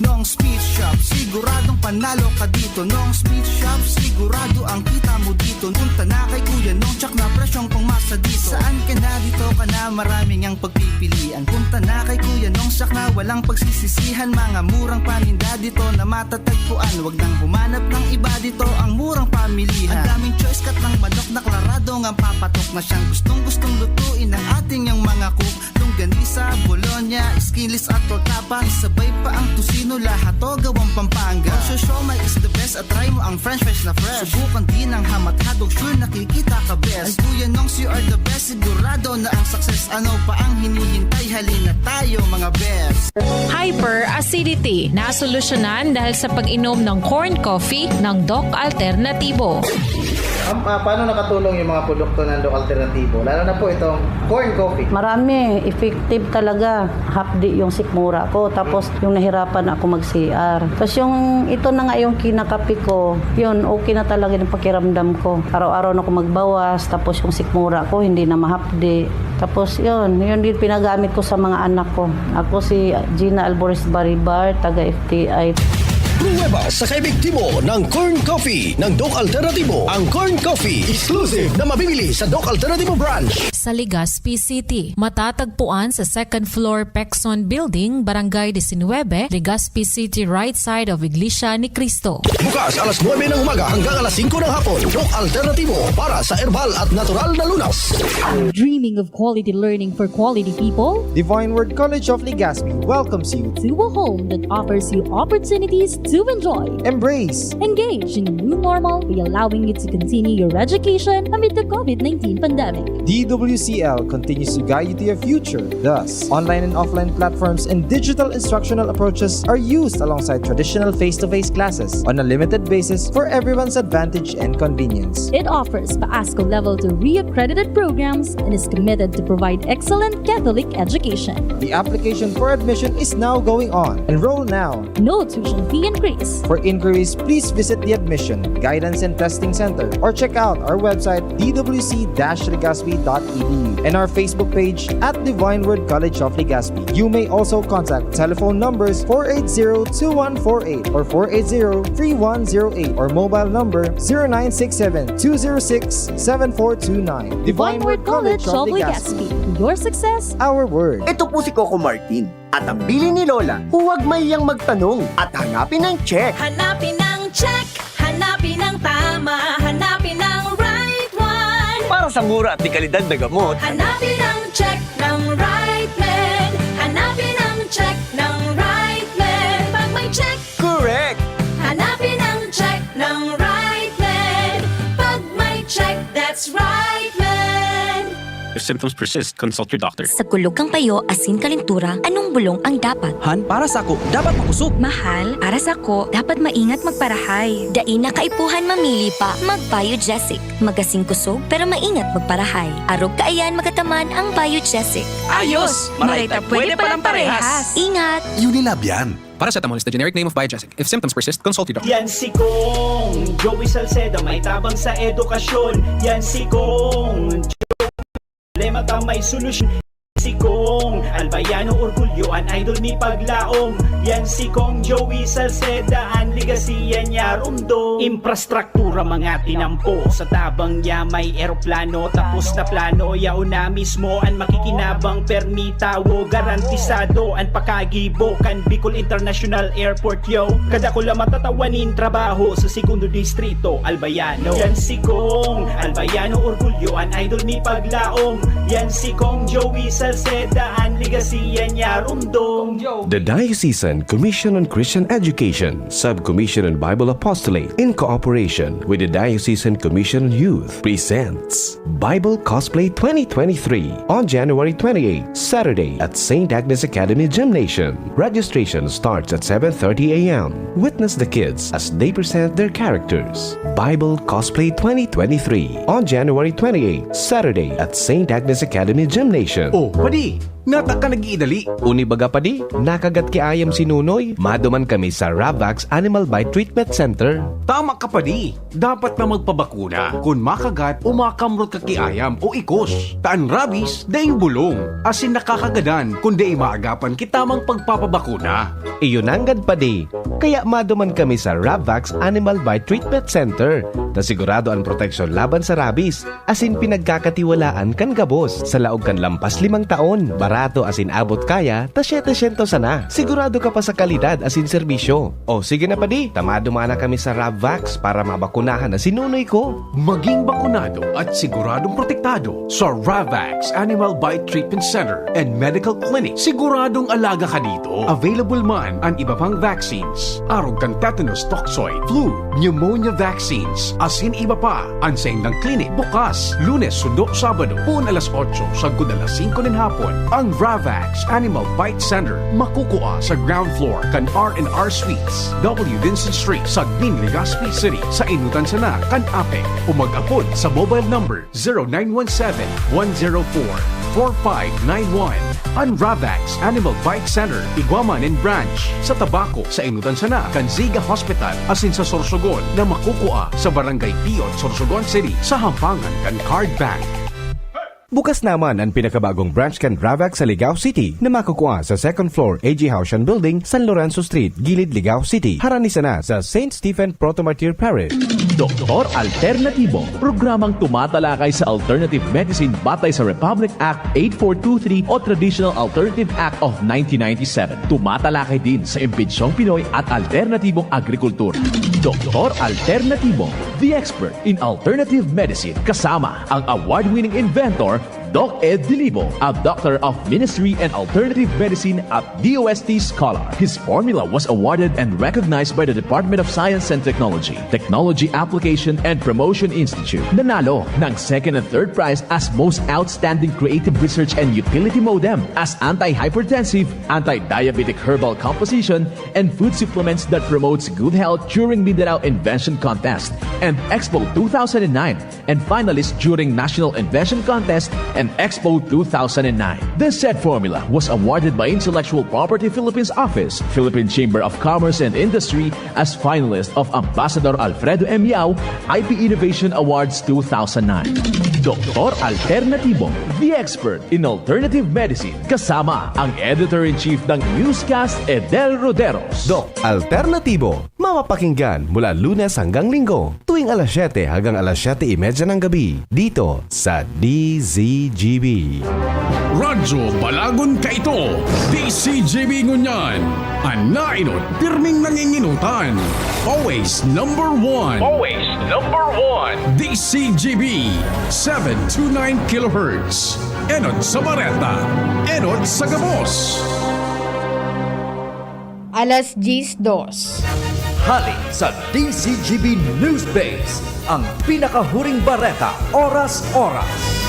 Nong Speed Shop, siguradong panalo ka dito. Nong Speed Shop, sigurado ang kita mo dito. Punta na kay Kuya Nong, tsak na presyong pangmasa dito. Saan ka na, dito ka na, maraming ang pagpipilian. Punta na kay Kuya Nong, tsak na walang pagsisisihan. Mga murang paninda dito na matatagpuan. Wag nang humanap ng iba dito, ang murang pamilihan. Ang daming choice, cut ng manok na klarado ngang papatok na siyang gustong-gustong lutuin ng ating yang mga cook. Longganisa, bologna, skinless at tortapa. Isabay pa ang tusino Lahat to gawang Pampanga. Ang siomai is the best at try mo ang french fries na fresh. Subukan din ang ham at hotdog, sure nakikita ka best. Ay Kuya Nongs, you are the best. Sigurado na ang success. Ano pa ang hinihintay? Halina tayo mga best. Hyperacidity, nasolusyonan dahil sa pag-inom ng corn coffee ng Doc Alternativo. Um, uh, paano nakatulong yung mga produkto ng Doc Alternativo? Lalo na po itong corn coffee. Marami, effective talaga. Hapdi yung sikmura ko. Tapos yung nahirapan ako mag-C R. Tapos yung ito na nga yung kinakape ko, yun, okay na talaga yung pakiramdam ko. Araw-araw na ako magbawas. Tapos yung sikmura ko, hindi na mahapdi. Tapos yun, yun din pinagamit ko sa mga anak ko. Ako si Gina Albores Baribar, taga F T I. Pruweba sa kaepektibo ng Corn Coffee ng Doc Alternativo. Ang Corn Coffee, exclusive na mabibili sa Doc Alternativo Branch. Sa Legazpi City, matatagpuan sa second floor Pexon Building, Barangay diecinuebe, Legazpi City, right side of Iglesia ni Cristo. Bukas alas nuebe ng umaga hanggang alas singko ng hapon. Doc Alternativo para sa herbal at natural na lunas. Dreaming of quality learning for quality people? Divine Word College of Legazpi welcomes you. To a home that offers you opportunities to enjoy, Embrace, engage in a new normal by allowing you to continue your education amid the COVID nineteen pandemic. D W C L continues to guide you to your future. Thus, online and offline platforms and digital instructional approaches are used alongside traditional face-to-face classes on a limited basis for everyone's advantage and convenience. It offers PASCO Level two re-accredited programs and is committed to provide excellent Catholic education. The application for admission is now going on. Enroll now. No tuition fee increase. For inquiries, please visit the Admission, Guidance and Testing Center or check out our website d w c dash legazpi dot e d u and our Facebook page at Divine Word College of Legazpi. You may also contact telephone numbers four eight zero two one four eight or four eight zero three one zero eight or mobile number zero nine six seven two zero six seven four two nine. Divine Word College of Legazpi. Your success, Our word. Ito po si Coco Martin. At ang bilin ni Lola, huwag mahiyang magtanong at hanapin ang check. Hanapin ang check, hanapin ang tama, hanapin ang right one. Para sa mura at dekalidad na gamot, Hanapin ang check ng right med. Hanapin ang check ng right med. Pag may check, correct! Hanapin ang check ng right med. Pag may check, that's right med. If symptoms persist, consult your doctor. Sa kulog kan payo asin kalentura, anong bulong ang dapat? Han, para sako, dapat makosog. Mahal, para sako, dapat maingat magparahay. Dai na kaipuhan mamili pa, mag-Biogesic. Magasin kosog, pero maingat magparahay. Arog kaiyan magataman ang Biogesic. Ayos! Maray ta pwede palang parehas! Ingat! Unilab yan. Paracetamol is the generic name of Biogesic. If symptoms persist, consult your doctor. Yan si Kong Joey Salceda, may tabang sa edukasyon. Yan si Kong Joey, problema ta may solusyon. Si Kong Albayano, orgulyo an idol ni paglaom. Yan si Kong Joey Salceda, an legasiya niya rumdom. Infrastruktura, mga tinampo, sa tabang niya may eroplano. Tapos na plano, yaon na mismo an makikinabang. Permi tawo, garantisado an pakagibo kan Bicol International Airport, yo. Kadakula matatawa nin trabaho sa Segundo Distrito, Albayano. Yan si Kong Albayano, orgulyo an idol ni paglaom. Yan si Kong Joey Salceda, an legasiya niya rumdom. The Diocesan Commission on Christian Education, Subcommission on Bible Apostolate, in cooperation with the Diocesan Commission on Youth, presents Bible Cosplay twenty twenty-three on January twenty-eighth, Saturday at Saint Agnes Academy Gymnasium. Registration starts at seven thirty a m. Witness the kids as they present their characters. Bible Cosplay twenty twenty-three on January twenty-eighth, Saturday at Saint Agnes Academy Gymnasium. Oh, padi, nata ka nag-iidali. Uni baga padi, nakagat ki ayam si Nunoy. Maduman kami sa Ravax Animal Bite Treatment Center. Tama ka padi, dapat na magpabakuna kun makagat o makamrot ka ki ayam o ikos. Ta an rabies, daing bulong, asin nakakagadan kun dai maagapan ki tamang pagpapabakuna. Iyo nanggad padi, kaya maduman kami sa Ravax Animal Bite Treatment Center, ta sigurado an proteksyon laban sa rabies, asin pinagkakatiwalaan kan gabos sa laog kan lampas limang taon. Rato asin abot kaya ta setecientos sana. Sigurado ka pa sa kalidad asin serbisyo. O sige na padi, tama duman na kami sa Ravvax para mabakunahan na si nunoy ko. Maging bakunado at siguradong protektado sa Ravax Animal Bite Treatment Center and Medical Clinic. Siguradong alaga ka dito. Available man an iba pang vaccines, arog kan tetanus toxoid, flu, pneumonia vaccines, asin iba pa. An saindang clinic bukas Lunes sundo Sabado, poon alas otso sagkod alas singko nin hapon. Ang Ravax Animal Bite Center makukua sa ground floor kan R and R Suites, W Vincent Street, Sagmin, Legazpi City, sa enotan sana kan APEC. O mag-apod sa mobile number zero nine one seven, one zero four, four five nine one. An Ravax Animal Bite Center, igwa man nin branch sa Tabaco, sa enotan sana kan Ziga Hospital, asin sa Sorsogon na makukua sa Barangay Piot, Sorsogon City, sa hampangan kan Card Bank. Bukas naman an pinakabagong branch kan Ravax sa Ligao City na makukua sa second floor A G Haushan Building, San Lorenzo Street, Gilid, Ligao City. Harani sana sa Saint Stephen Protomartyr Parish. Doktor Alternatibo, programang tumatalakay sa alternative medicine batay sa Republic Act eight four two three o Traditional Alternative Act of nineteen ninety-seven. Tumatalakay din sa imbensyong Pinoy at alternatibong agrikultura. Doktor Alternatibo, the expert in alternative medicine, kasama ang award-winning inventor, Doc Ed Dilibo, a Doctor of Ministry and Alternative Medicine at D O S T scholar. His formula was awarded and recognized by the Department of Science and Technology, Technology Application and Promotion Institute. Nanalo ng second and third prize as Most Outstanding Creative Research and Utility Modem, as anti-hypertensive, anti-diabetic herbal composition, and food supplements that promotes good health during Mindanao Invention Contest and Expo two thousand nine, and finalist during National Invention Contest and Expo two thousand nine. This said formula was awarded by Intellectual Property Philippines Office, Philippine Chamber of Commerce and Industry, as finalist of Ambassador Alfredo M Yao I P Innovation Awards two thousand nine. Doktor Alternatibo, the expert in alternative medicine, kasama ang Editor-in-Chief ng Newscast, Edel Roderos. Doc Alternatibo, mapapakinggan mula Lunes hanggang Linggo, tuwing alas siyete hanggang alas siyete y media ng gabi, dito sa D Z G B. Radyo Balagon kaito, D Z G B ngunyan, an naenot pirming nanginginutan. Always number one. Always number one. D Z G B, seven two nine kilohertz. Enot sa bareta, enot sa gabos. Alas diyes dos. Hali sa D Z G B News Base, ang pinakahuring bareta, oras-oras.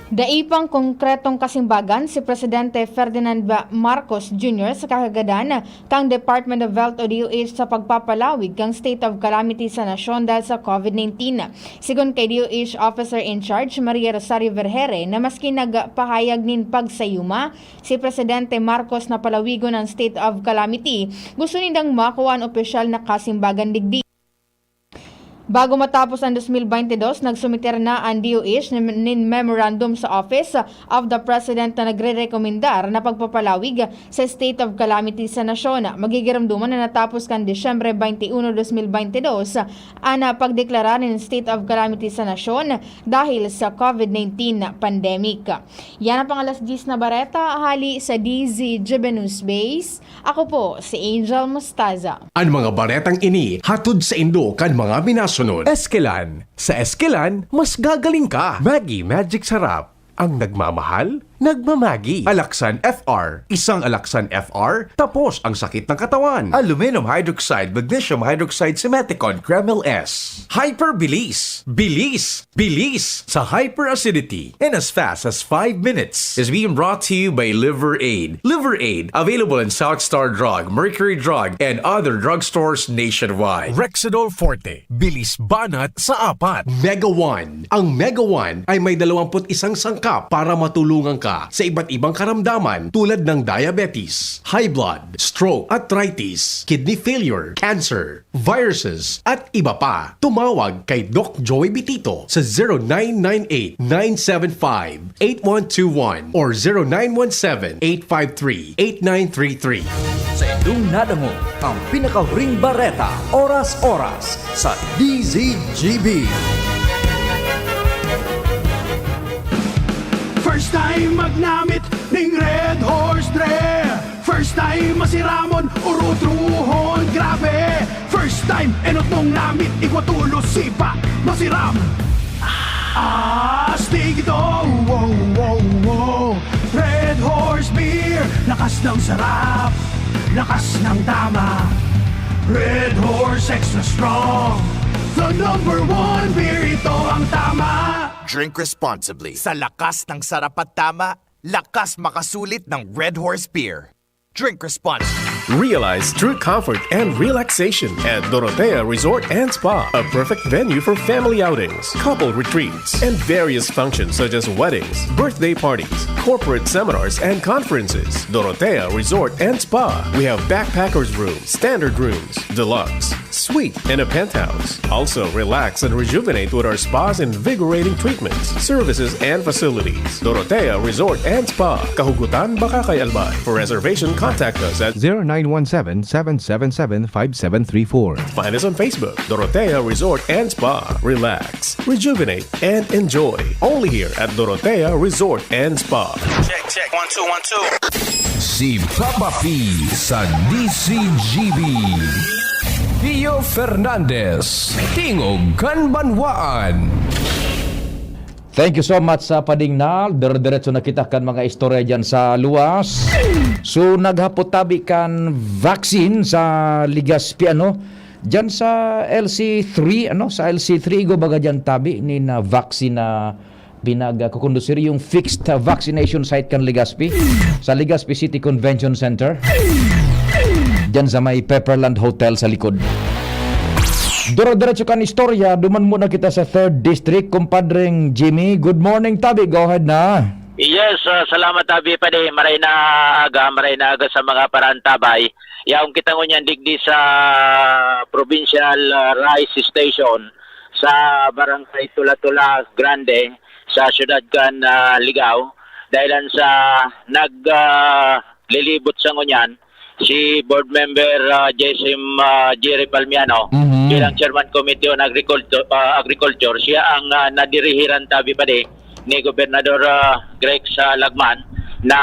Dai pang konkretong kasimbagan si Presidente Ferdinand Marcos Junior sa kakagadan kan Department of Health o D O H sa pagpapalawig kan state of calamity sa nasyon dahil sa COVID nineteen. Sigon kay D O H Officer in Charge Maria Rosario Vergeire, na maski nagpahayag nin pagsayuma si Presidente Marcos na palawigon an state of calamity, gusto nindang makua an opisyal na kasimbagan digdi. Bago matapos an dos mil baynte dos, nagsumiter na an D O H nin, nin memorandum sa Office of the President na nagrerekomendar na pagpapalawig sa state of calamity sa nasyon. Magigiromdoman na natapos kan Disyembre baynte uno, dos mil baynte dos, an pagdeklara nin state of calamity sa nasyon dahil sa COVID nineteen pandemic. Yan ang pang alas diyes na bareta, hali sa D Z G B News Base. Ako po si Angel Mostaza. An mga baretang ini hatod saindo kan mga minasunod. Eskelan. Sa Eskelan, mas gagaling ka. Maggi Magic Sarap. Ang nagmamahal, nagmamagi. Alaxan F R. Isang Alaxan F R, tapos ang sakit ng katawan. Aluminum hydroxide, magnesium hydroxide, simeticone, Kremil S. Hyperbilis. Bilis. Bilis sa hyperacidity in as fast as five minutes is being brought to you by Liver Aid. Liver Aid, available in South Star Drug, Mercury Drug, and other drugstores nationwide. Rexidol Forte, bilis banat sa apat. Mega One. Ang Mega One ay may dalawampu't isang sangkap para matulungan ka sa iba't ibang karamdaman tulad ng diabetes, high blood, stroke, arthritis, kidney failure, cancer, viruses, at iba pa. Tumawag kay Doc Joey Bitito sa zero nine nine eight, nine seven five, eight one two one or zero nine one seven, eight five three, eight nine three three. Sa indong nadangog ang pinakahuring bareta, oras-oras, sa D Z G B. First time magnamit ning Red Horse, dre. First time masiramon, urutrohon, grabe. First time, enot mong namit, igwa tulos, sipa, masiram. Astig ito, wow, wow, wow. Red Horse Beer, lakas ng sarap, lakas ng tama. Red Horse Extra Strong, the number one beer, ito ang tama. Drink responsibly. Sa lakas ng sarap at tama, lakas makasulit ng Red Horse Beer. Drink responsibly. Realize true comfort and relaxation at Dorotea Resort and Spa, a perfect venue for family outings, couple retreats, and various functions such as weddings, birthday parties, corporate seminars, and conferences. Dorotea Resort and Spa. We have backpackers room, standard rooms, deluxe, suite, and a penthouse. Also, relax and rejuvenate with our spa's invigorating treatments, services, and facilities. Dorotea Resort and Spa, Kahugutan, Bacacay, Albay. For reservation, contact us at zero nine one seven, seven seven seven, five seven three four. Find us on Facebook, Dorotea Resort and Spa. Relax, rejuvenate, and enjoy. Only here at Dorotea Resort and Spa. Check, check. One, two, one, two. Si Papa P sa D C G B. Pio Fernandez, Tingog kan Banwaan. Thank you so much sa padingnal. Dire-diretso na kita kan mga istorya dyan sa luwas. So, naghapot tabi kan vaccine sa Legazpi, ano? Dyan sa L C three, ano? Sa L C three, igo baga dyan tabi ni na vaccine na pinagkukondusir yung fixed vaccination site kan Legazpi sa Legazpi City Convention Center. Dyan sa may Pepperland Hotel sa likod. Dire-diretso kan istorya, duman muna kita sa third District, kumpadreng Jimmy. Good morning, tabi. Go ahead na. Yes, ah, salamat, Abi. Padi, maray na aga, maray na aga sa mga parantabay. Yaong kita ngunyan digdi sa Provincial, ah, Rice Station sa Barangay Tula-Tula Grande sa siyudad kan, ah, Ligao. Dahilan sa nag, ah, lilibot sa ngunyan si Board Member, ah, Jessim, ah, Jerry Palmiano Mhm. bilang Chairman Committee on Agriculture, ah, Agriculture. Siya ang, ah, nadirihiran tabi pa di ni Gobernador, ah, Grex, ah, Lagman na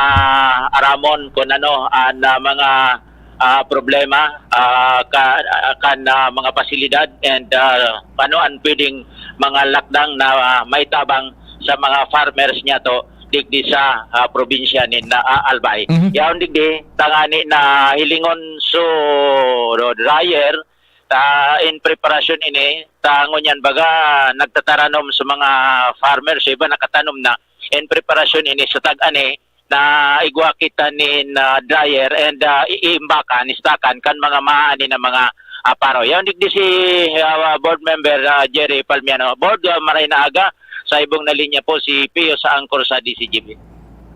aramon kung ano ang, ah, mga, ah, problema, ah, ka, ah, kan, ah, mga pasilidad and, ah, ano ang pwedeng mga lakdang na, ah, maitabang sa mga farmers niya to digdi sa, ah, probinsya nin, ah, Albay. Mhm. Yaon digdi, tangani na hilingon so dryer, ta in preparasyon ini, ta ngunyan baga nagtataranom sa mga farmers, iba nakatanom na, in preparasyon ini sa tag-ani na igwa kita nin, ah, dryer and, ah, iimbakan, istakan kan mga maani na mga, ah, paro. Yaon digdi si, ah, board member, ah, Jerry Palmiano. Board, ah, maray na aga, sa ibong na linya po si Pio sa angkor sa D C G B.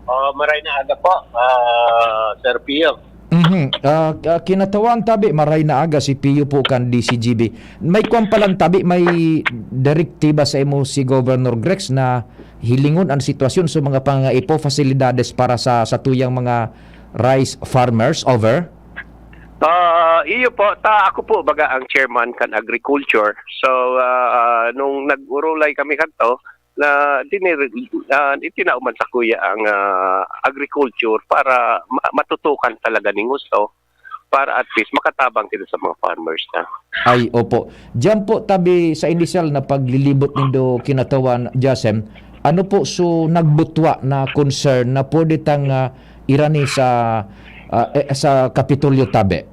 Oh, maray na aga po, ah, Sir Pio. Mhm. Ah, ah, kinatawan tabi, maray na aga si Pio po kan D C G B. May kwan pa lang tabi, may direktiba sa imo si Governor Grex na hilingon an sitwasyon sa mga pangangaipo, fasilidades para sa satuyang mga rice farmers. Over. Ah, iyo po, ta ako po baga ang chairman kan agriculture. So, ah, nung nag-urulay kami kadto, na dinir-, ah, itinao man sakuya ang, ah, agriculture para ma-, matutukan talaga ning husto para at least makatabang kita sa mga farmers na. Ay, opo. Diyan po, tabi sa inisyal na paglilibot nindo, kinatawan, Jasem, ano po so nagbutwa na concern na pwede tang, ah, irani sa, ah, eh, sa Kapitolyo tabi?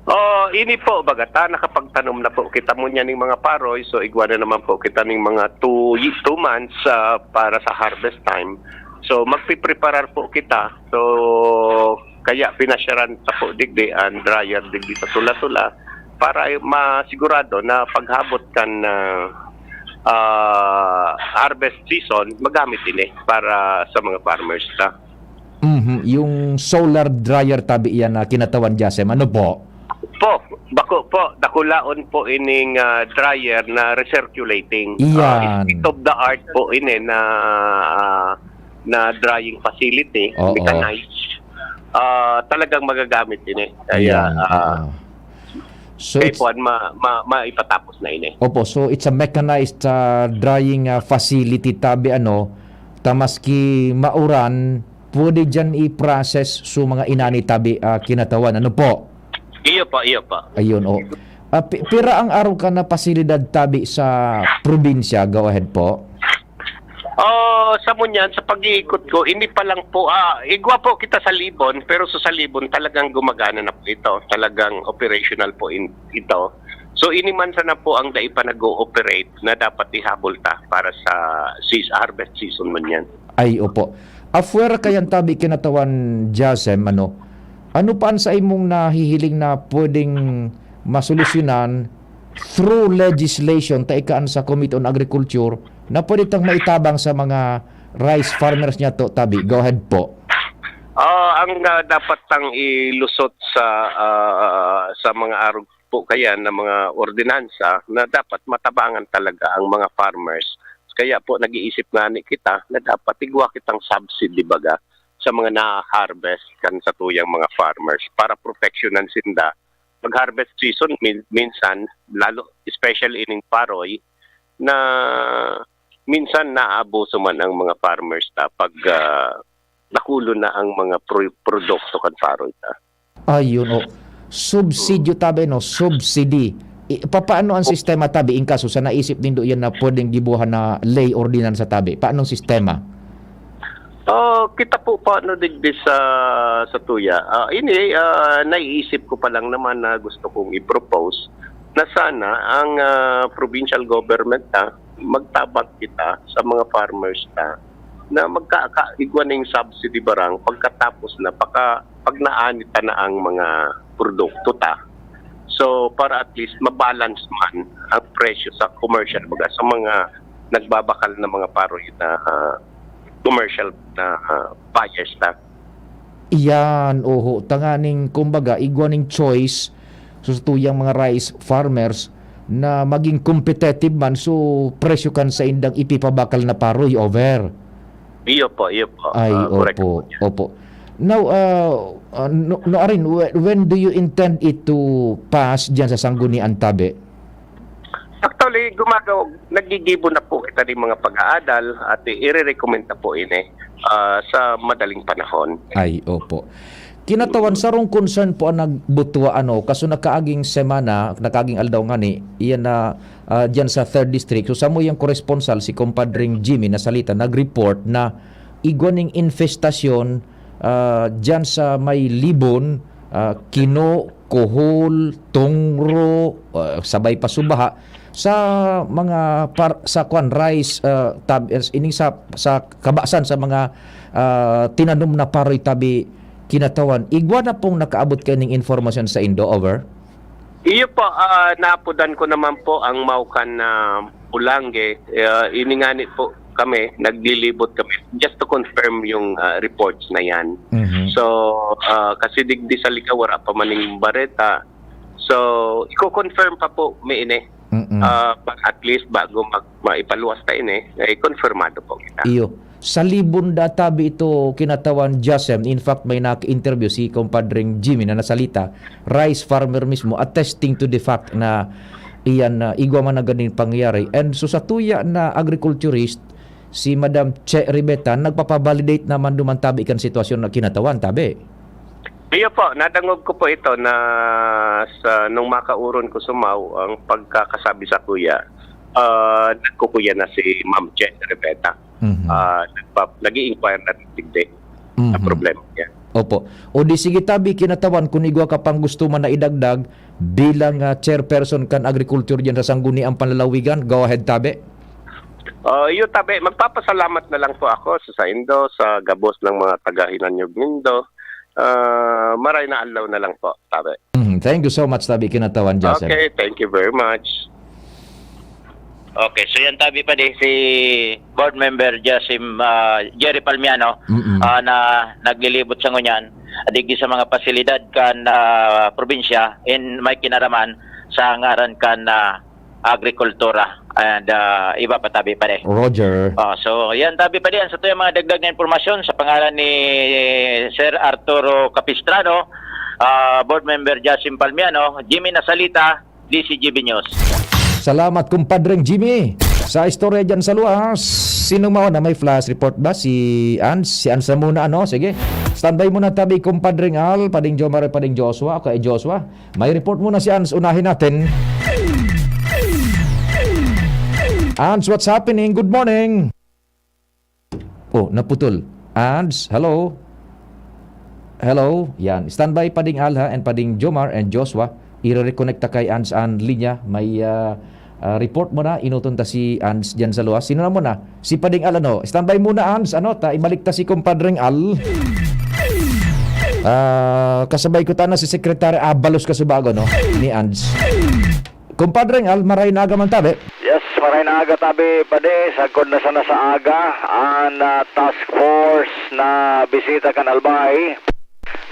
Oh, ini po, baga ta, nakapagtanom na po kita mo niya ning mga paroy. So, igwa na naman po kita ning mga two, ye-, two months, ah, para sa harvest time. So, magpipreparar po kita. So, kaya pinasyaran ta po digdi ang dryer digdi sa Tula-Tula para masigurado na paghabot kan, ah, ah, harvest season, magamit ini para sa mga farmers ta. Mhm. Yung solar dryer tabi iyan na kinatawan, Jasem. Ano po? Po, bako po, dakulaon po ining, ah, dryer na recirculating. Ah, Iyan. State of the art po ini na, ah, na drying facility, Oo. Mechanized. Ah, talagang magagamit ini. Kaya, Iyan, ah, oo. So, kaya it's po, ma-, ma-, maipatapos na ini. Opo, so it's a mechanized, ah, drying, ah, facility tabi, ano, Ta maski mauran, pwede diyan i-process so mga inani tabi, ah, kinatawan. Ano po? Iyo po, iyo po. Ayun, o. Ah, pi- pira ang arog kan na pasilidad tabi sa probinsya? Go ahead po. Oh, sa Munyan, sa pag-iikot ko, ini pa lang po, ah, igwa po kita sa Libon, pero sa Libon talagang gumagana na po ito. Talagang operational po in, ito. So, ini man sana po ang dai pa nag-ooperate na dapat ihabol ta para sa seas- harvest season man yan. Ay, opo. Afuera kayan tabi kinatawan, Jasem, ano? Ano pa ang sa imong nahihiling na pwedeng masolusyonan through legislation, ta ikaan sa Committee on Agriculture, na pwede tang maitabang sa mga rice farmers niya to, tabi? Go ahead po. Ah, ang ah, dapat tang ilusot sa ah, sa mga arog po kaya na mga ordinansa na dapat matabangan talaga ang mga farmers. Kaya po nag-iisip nga ni kita na dapat igwa kitang subsidy baga sa mga na-harvest kan sa tuyang mga farmers para proteksyonan sinda. Pag harvest season, min- minsan, lalo, especially ining paroy, na minsan naabuso man ang mga farmers ta pag ah, nakulo na ang mga pro- produkto kan paroy ta. Ayun, o. Subsidyo tabi, no? Subsidy. I, papaano ang sistema tabi in kaso sa naisip nindo yan na pwedeng gibuhan na ley ordinansa tabi? Paano ang sistema? Oh, kita po paano digdi sa sa tuya. Ah, ini ah, naiisip ko pa lang naman na gusto kong i-propose na sana ang ah, provincial government na magtabang kita sa mga farmers na na magkakaigwa ning subsidy barang pagkatapos na paka pag naani ta na ang mga produkto ta. So para at least mabalance man ang presyo sa commercial baga sa mga nagbabakal na mga paroy na ah, commercial na ah, buyers na. Iyan, oho. Tanganing, kumbaga, igwa ning choice so sa tuyang mga rice farmers na maging competitive man so presyo kan sa indang ipipabakal na paroy over. Iyo po, iyo po. Ay, Ah, correct opo, po yan. Opo. Now, ah, ah, no, no, Arin, whe- when do you intend it to pass dyan sa Sanggunian Tabi? Actually, gumagawa, nagigibo na po kita ng mga pag-aadal at i-recommend na po ini ah, sa madaling panahon. Ay, opo. Kinatawan, sarong concern po ang nagbutua, ano, kaso nakaaging semana, nakaaging aldaw ngani, iyan na ah, dyan sa third District. So, samo yung corresponsal, si Compadring Jimmy Nasalita, nag-report na igwa ning infestasyon ah, dyan sa may Libon, ah, Kino, Kuhol, Tungro, ah, sabay pa Subaha, sa mga par, sa kwan, rice, ah, tab, ining sa, sa kabasan sa mga ah, tinanom na paroy tabi kinatawan. Igwa na pong nakaabot kaining informasyon sa indo, over? Iyo po, ah, naapodan ko naman po ang Maukan na Pulangge. Ah, ini nga ni po kami, naglilibot kami just to confirm yung ah, reports na yan. Mhm. So, ah, kasi digdi sa Ligaw, wala pa maning bareta. So, i-confirm pa po, may ini. Mm-mm. Ah, pa- at least bago mag, maipaluwas ta ini, ay konfirmado po kita. Iyo. Sa Libon da tabi ito kinatawan, Jasem. In fact, may naka-interview si Compadring Jimmy na nasalita, rice farmer mismo, attesting to the fact na iyan na igwa man na ganing pangyayari. And so sa tuya na agriculturist, si Madam Che Ribeta, nagpapavalidate naman duman tabi kan sitwasyon na kinatawan, tabi. Iyo po, nadangog ko po ito na sa, nung makauron ko sumaw ang pagkakasabi sa kuya, ah, nagkukuya na si Ma'am Che Ribeta. Mhm. Ah, nagpa, nag-i-inquire na digdi ang Mhm. problema niya. Opo. O di sige tabi, kinatawan, kung igwa ka pang gusto man na idagdag bilang ah, chairperson kan agriculture dyan sa Sangguniang Panlalawigan, go ahead tabi. Ah, iyo tabi, magpapasalamat na lang po ako sa saindo, sa gabos ng mga taga-Hinanyog nindo. Ah, maray na adlaw na lang po, tabi. Mhm. Thank you so much, tabi kinatawan, Jasem. Okay, thank you very much. Okay, so yan tabi pa di si Board Member Jasim ah, Jerry Palmiano Mm-mm. ah, na naglilibot sa ngunyan digdi sa mga pasilidad kan ah, probinsya in may kinaraman sa ngaran kan ah, agrikultura and ah, iba pa tabi pa di. Roger. Ah, so, yan tabi pa di. Yan sa tuyang mga dagdag na impormasyon sa pangalan ni Sir Arturo Capistrano, ah, Board Member Jasim Palmiano, Jimmy Nasalita, D C G B News. Salamat, kumpadreng Jimmy. Sa istorya dyan sa luwas, sino mauna? May flash report ba? Si Ans? Si Ans na muna, ano? Sige. Standby muna tabi, kumpadring Al, pading Jomar, pading Joshua. Okay, Joshua. May report muna si Ans. Unahin natin. Ans, what's happening? Good morning. Oh, naputol. Ans, hello? Hello? Yan. Standby, pading Al, ha, and pading Jomar and Joshua. Ire-reconnect ta kay Ans an linya. May, ah, ah, report mo na. Inuton ta si Ans dyan sa luwas. Sino na muna? Si pading Al, ano? Standby muna, Ans. Ano, ta, ibalik ta si kumpadring Al. Ah, kasabay ko ta na si Secretary Abalos Kasubago, no? Ni Ans. Kumpadring Al, maray na aga man tabi. Yes, maray na aga tabi, padi. Sagkod na sana sa aga, an, ah, task force na bisita kan Albay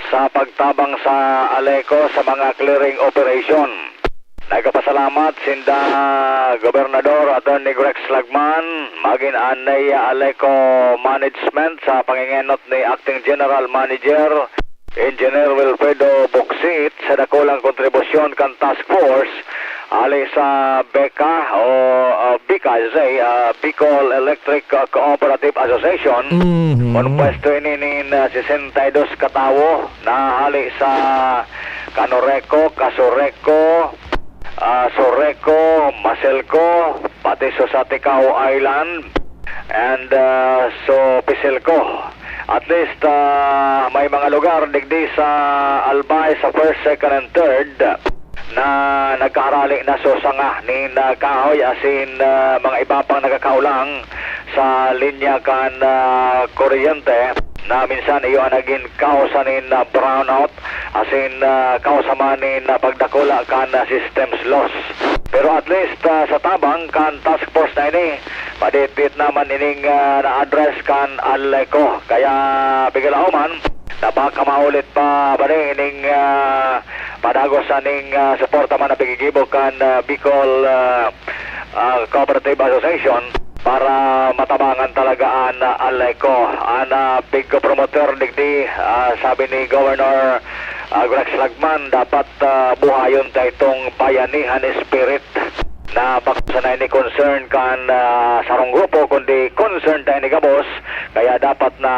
sa pagtabang sa Aleco sa mga clearing operation. Nagkapasalamat sinda Gobernador Attorney Grex Lagman, magin an Nea Aleco Management sa pangingenot ni Acting General Manager Engineer Wilfredo Boksit sa dakulang kontribusyon kan task force ali sa BECA o, ah, BICA, as I say, ah, Bicol Electric, ah, Cooperative Association. Mhm. Kun pwesto ini nin, ah, sesenta y dos katawo na hali sa Canoreco, Casureco, ah, Sureco, Maselco, pati sa, sa Ticao Island, and, ah, so Pisilco. At least, ah, may mga lugar digdi sa Albay sa first, second, and third na nagkaharali na so sanga nin, ah, kahoy asin, ah, mga iba pang nakakaulang sa linya kan, ah, kuryente na minsan iyo an nagin kausa nin, ah, brownout asin, ah, kausa man nin, ah, pagdakula kan, ah, systems loss. Pero at least, ah, sa tabang kan task force na ini, maditbit naman ining, ah, na-address kan Aleco. Kaya bigla man na baka maulit pa ba ni ining, ah, padagos na ning, ah, suporta man na pigigibo kan, ah, Bicol, ah, ah, Cooperative Association para matabangan talaga an, ah, Aleco. An, ah, big promoter digdi, ah, sabi ni Governor, ah, Grex Lagman, dapat, ah, buhayon ta itong bayanihan spirit na bako sana ini concern kan, ah, sarong grupo, kundi concern ta ini gabos. Kaya dapat na,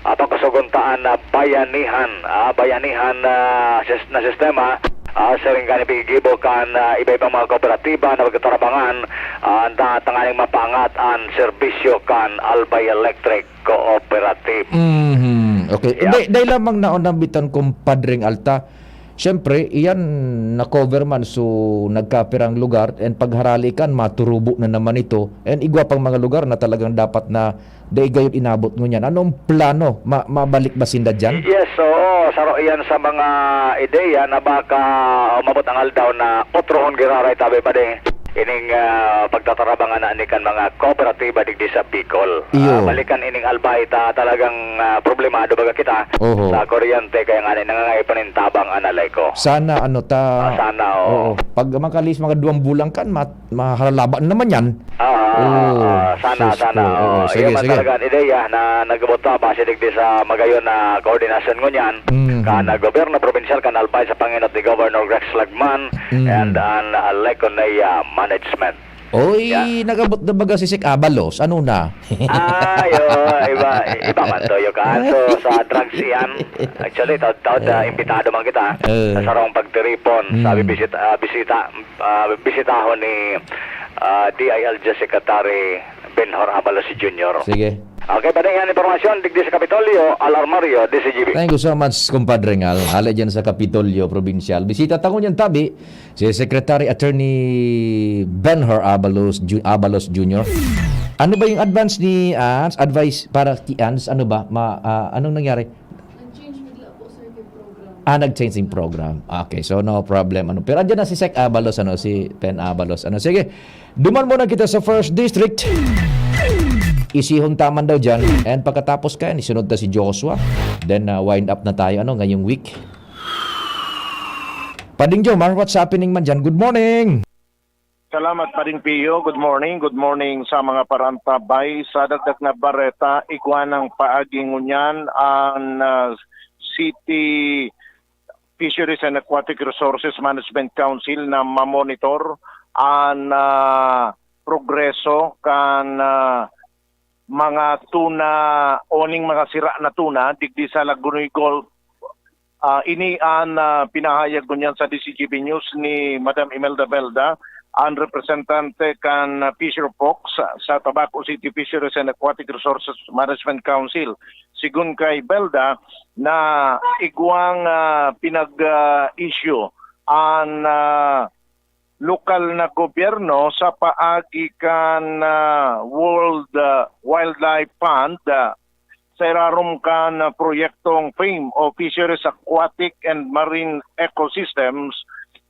ah, pakusugon ta an, ah, bayanihan, ah, bayanihan na sis-, na sistema, ah, siring kan ipigibo kan, ah, iba-ibang mga kooperatiba na pagtatarabangan, ah, ta-, tanganing mapaangat an serbisyo kan Albay Electric Cooperative. Mhm. Okay. Yeah. Day, day lamang na nabitan, kumpadring Alta. Siyempre, iyan na-cover man, so nagkapirang lugar, and pagharali kan, maturubo na naman ito. And igwa pang mga lugar na talagang dapat na dai gayod inabot ngunyan. Anong plano? Ma-, mabalik ba sinda diyan? Yes, oo. Saro iyan sa mga ideya na baka umabot ang aldaw na otrohon giraray tabi pa din ining, ah, pagtatarabangan na ni kan mga kooperatiba digdi sa Bicol. Iyo. Ah, balikan ining Albay ta talagang, ah, problemado baga kita Oho. sa kuryente, kaya nga ni nangangaipo nin tabang an Aleco. Sana ano ta Ah, sana, oo. Oo. Pag makalis mga duwang bulan kan, ma-, maharalaban naman yan. Ah, Oo. ah, sana, Sus sana, ko. Oo, oo. sige, Iyo man sige. talaga an ideya na nagbuta base digdi sa magayon na koordinasyon ngunyan Mhm. kan, ah, gobyerno probinsyal kan Albay sa pangenot ni Governor Grex Lagman Mhm. and an, ah, Aleco Nea Management. Oy, Yeah. nagabot na baga si Sek Abalos. Ano na? Ay, oo, iba, iba man to, yung kaso sa drugs iyan. Actually, taod-taod, ah, Eh. imbitado man kita Eh. sa sarong pagtiripon, sa Mhm. bibisita, ah, bisita, ah, bisitahon ni, ah, D I L G Secretary Benhur Abalos Junior. Sige. Okay, pati nga an impormasyon, digdi sa Kapitolyo, Al Armario, D Z G B. Thank you so much, kumpadre Ngal. Hale dyan sa Kapitolyo Probinsyal. Bisita ta ngunyan tabi, si Secretary Attorney Benhur Abalos Ju-, Abalos Junior. Ano ba yung advance ni Ans? Advice para kay Ans? Ano ba? Ma-, ah, anong nangyari? Nag-change bigla po, sir, yung program. Ah, nag-change yung program. Okay, so no problem. Ano? Pero andyan na si Sec Abalos, ano, si Pen Abalos. Ano, sige. Duman muna kita sa First District. Isihon taman daw dyan. And pagkatapos kayan, isunod ta si Joshua. Then, uh, wind up na tayo, ano, ngayong week. Pading Jomar, what's happening man dyan? Good morning! Salamat, Pading Pio. Good morning. Good morning sa mga parantabay. Sa dagdag na bareta, igwa ng paagi ngunyan ang, ah, City Fisheries and Aquatic Resources Management Council na mamonitor an, ah, progreso kan, ah, mga tuna o ning mga sira na tuna digdi sa Lagonoy Gulf. Ah, ini an, ah, pinahayag ngunyan sa D Z G B News ni Madam Imelda Belda, an representante kan, ah, Fisher Folks sa, sa Tabaco City Fisheries and Aquatic Resources Management Council. Sigon kay Belda, na igwang, ah, pinag, ah, issue an, ah, lokal na gobyerno sa paagi kan, ah, World, ah, Wildlife Fund, ah, sa irarom kan, ah, proyektong FAME o Fisheries, Aquatic and Marine Ecosystems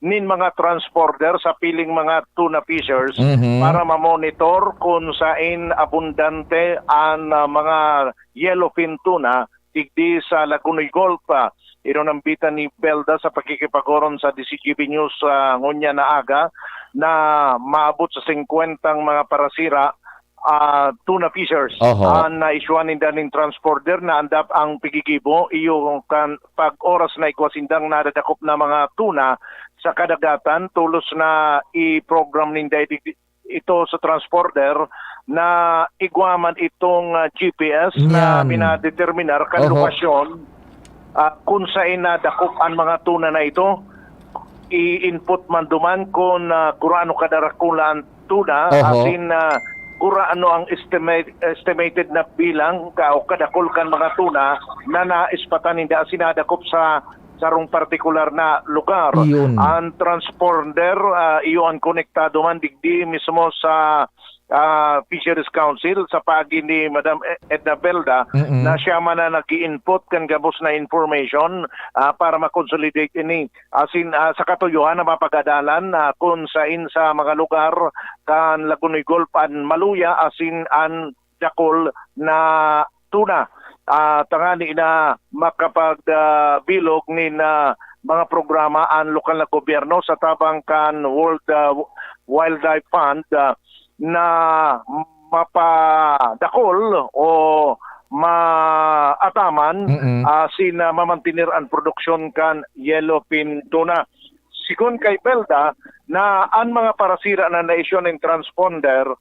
nin mga transborder sa piling mga tuna fishers Mhm. para ma-monitor kung sain abundante an, ah, mga yellowfin tuna digdi sa Lagonoy Gulf. Ah, inunambitan ni Belda sa pakikipag-oron sa D Z G B News, ah, ngunyan na aga na maabot sa singkwentang mga parasira, ah, tuna fishers Oho. an naisyuhan ninda nin transborder na andap ang pigigibo iyo kan pag-oras na igwa sindang nadadakop na mga tuna sa kadagatan, tolos na i-program ninda ito sa transborder na igwa man itong, ah, G P S na Nyan. minadeterminar kan Oho. lokasyon, ah, kun sain nadakop an mga tuna na ito. I-input man duman kun, ah, gurano kadarakula an tuna, Oho. asin, ah, gurano ang estimate, estimated na bilang ka, o kadakul kan mga tuna na naispatan ninda asin nadakop sa sarong partikular na lugar. Iyon. An transponder, ah, iyo an konektado man digdi mismo sa, ah, Fisheries Council sa paagi ni Madam E-, Edna Belda Mm-mm. na siya man na nag-i-input kan gabos na information, ah, para ma-consolidate ini. Asin, ah, sa katuyohan na mapag-adalan, ah, kun sain sa mga lugar kan Lagonoy Gulf an maluya asin an dakul na tuna. Ah, tangani na makapag, ah, bilog nin, ah, mga programa an lokal na gobyerno sa tabang kan World, ah, Wildlife Fund, ah, na mapadakul o maataman, Mm-mm. asin, ah, mamantener an produksyon kan yellowfin tuna. Sigon kay Belda, na an mga parasira na naisyu nin transponder,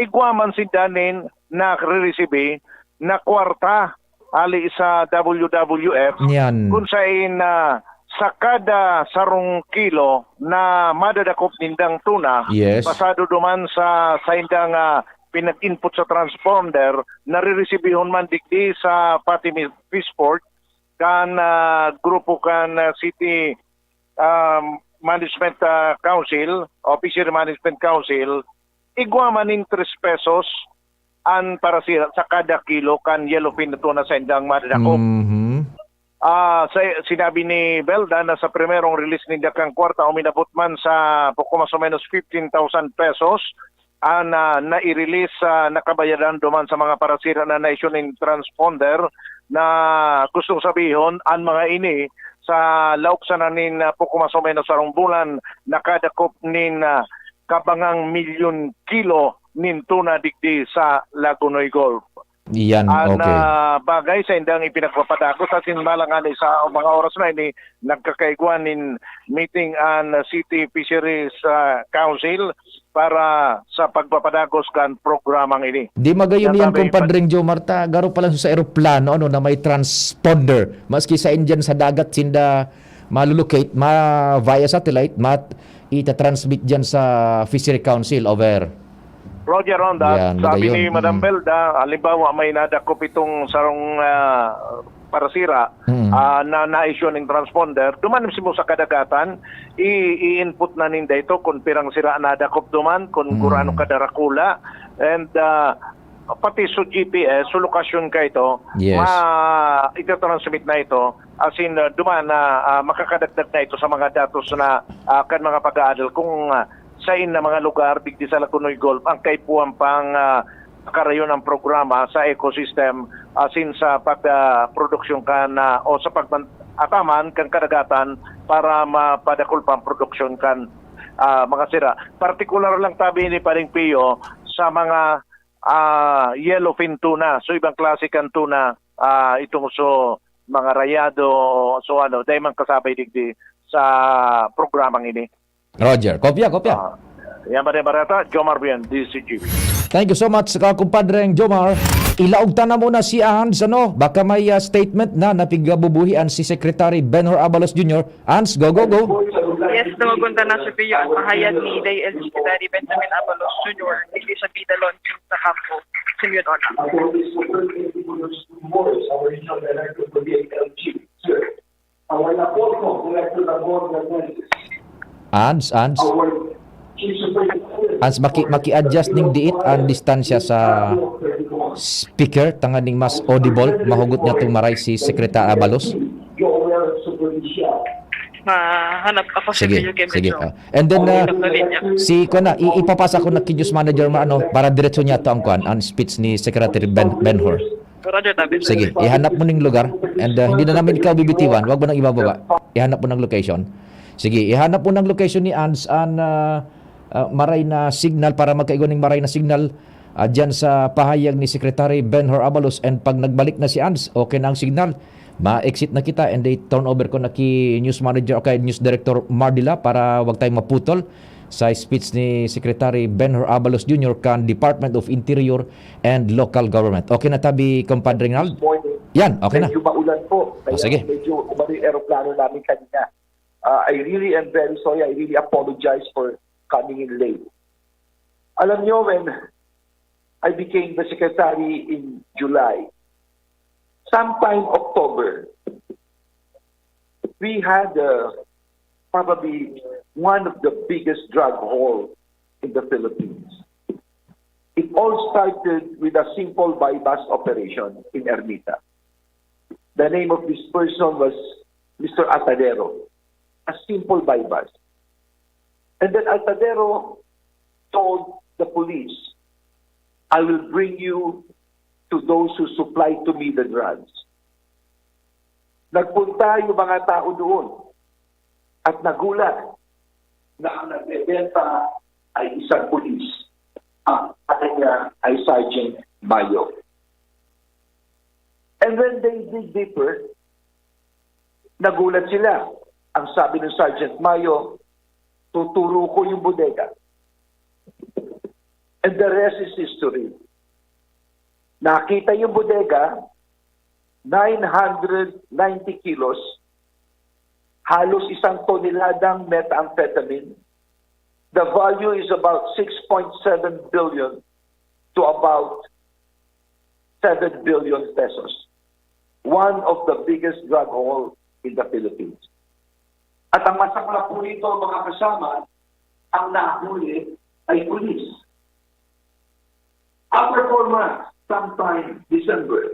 igwa man sinda nin nariresibi na kwarta hali sa W W F, Yan. kun sain na sa kada sarong kilo na madadakop nindang tuna, Yes. basado duman sa saindang, ah, pinag-input sa transponder, nariresibihon man digdi sa Fatimi Fishport kan, ah, grupo kan, ah, City, um, Management, ah, Council o Fishery Management Council, igwa man nin tres pesos an parasira sa kada kilo kan yellowfin na tuna saindang madadakop. Mhm. Ah, sa, sinabi ni Belda na sa primerong release ninda kan kwarta, uminabot man sa poko mas o menos fifteen thousand pesos an, ah, nai-release, ah, nakabayadan duman sa mga parasira na naisyu nin transponder, na gustong sabihon, an mga ini sa laog sana nin, ah, poko mas o menos sarong bulan, nakadakop nin, ah, kabangang milyon kilo nin tuna digdi sa Lagonoy Gulf. Iyan, An, okay. ah, bagay saindang ipinagpapadagos asin malangani sa mga oras na ini, nagkakaigwa nin meeting an City Fisheries, ah, Council para sa pagpapadagos kan programang ini. Di magayon Yan, iyan, Tabi, Compadre Jomar, ta garo pa lang sa eroplano, ano, na may transponder. Maski sa Indian, sa dagat, sinda malulocate, ma-, via satellite, mat-, itatransmit dyan sa Fishery Council. Over. Roger, Ronda, Yan, sabi magayon. ni Madam Mm. Belda, halimbawa, may nadakop itong sarong, ah, parasira, Mm. ah, na na-issue ning transponder, duman mismo sa kadagatan, i-, i-input na ninda ito kung pirang sira nadakop duman, kung Mm. gurano kadarakula, and, ah, pati sa G P S, sa lokasyon ka ito, Yes. ma-, itatransmit na ito, as in, ah, duman na, ah, makakadagdag na ito sa mga datos na, ah, kan mga pag-aadal kung, ah, sain na mga lugar digdi sa Lagonoy Gulf ang kaipuhan pang, ah, karayon ang programa sa ecosystem, asin sa pag, ah, produksyon kan, ah, o sa pagman-, ataman kan kadagatan para mapadakul pa ang produksyon kan, ah, mga sira. Partikular lang tabi ni Paring Pio sa mga, ah, yellowfin tuna. So, ibang klase kan tuna, ah, itong so, mga rayado, so ano, dahil man kasabay digdi sa programang ini. Roger, kopya, kopya. Ah, Yan ba ni Barata? Jomar Bien, D Z G B. Thank you so much, kakumpadreng Jomar. Ilaog ta na muna si Hans, ano? Baka may ah, statement na napigabubuhian si Secretary Benhur Abalos Junior. Hans, go, go, go. Yes, tumagon ta na sa Pio ang pahayag ni Day L G Secretary Benjamin Abalos Junior digdi sa Bida Launching sa Kampo Simeon Ona. Our regional director for the L G, sir. Our Laporto, director of board of Hans, Hans. Our chief superintendent. Hans, maki, maki-adjust ning diit ang distansya sa speaker, tanganing mas audible, mahugot niya itong maray si Secretary Abalos. Joel Supervision. Mahanap ako sa Sige, video game sige. medyo Ah, and then, ah, okay na linya. si kuan na, i- ipapasa ko na kay News Manager Maano para diretso niya to ang kuan, ang speech ni Secretary Ben, Benhur. Roger, David. Sige, ihanap mo ning lugar and ah, hindi na namin ikaw bibitiwan, wag mo nang ibababa. Ihanap mo ng location. Sige, ihanap mo ng location ni Hans an ah, ah, maray na signal para magkaigwa ning maray na signal ah, dyan sa pahayag ni Secretary Benhur Abalos, and pag nagbalik na si Hans, okay na ang signal. Ma-exit na kita and i-turn over ko na ki News Manager o kay News Director Mardila para wag tayong maputol sa speech ni Secretary Benhur Abalos Junior kan Department of Interior and Local Government. Okay na tabi, Compadre Ronald? Morning. Yan, okay na. Medyo maulan po. Kaya Oh, sige. Medyo umano yung aeroplano namin kanina. Uh, I really am very sorry. I really apologize for coming in late. Alam nyo, when I became the secretary in July, sometime October, we had uh, probably one of the biggest drug haul in the Philippines. It all started with a simple buy-bust operation in Ermita. The name of this person was Mister Atadero, a simple buy-bust. And then Atadero told the police, "I will bring you to those who supplied to me the drugs." Nagpunta yung mga tao doon at nagulat na ang nagbebenta ay isang pulis. Ang pangalan niya ay Sergeant Mayo. And when they dig deeper, nagulat sila. Ang sabi ng Sergeant Mayo, "Tuturo ko yung bodega." And the rest is history. Nakita yung bodega, nine hundred ninety kilos, halos isang toneladang methamphetamine. The value is about six point seven billion to about seven billion pesos. One of the biggest drug haul in the Philippines. At ang masaklap po nito, mga kasama, ang nahuli ay pulis. After four months, sometime December,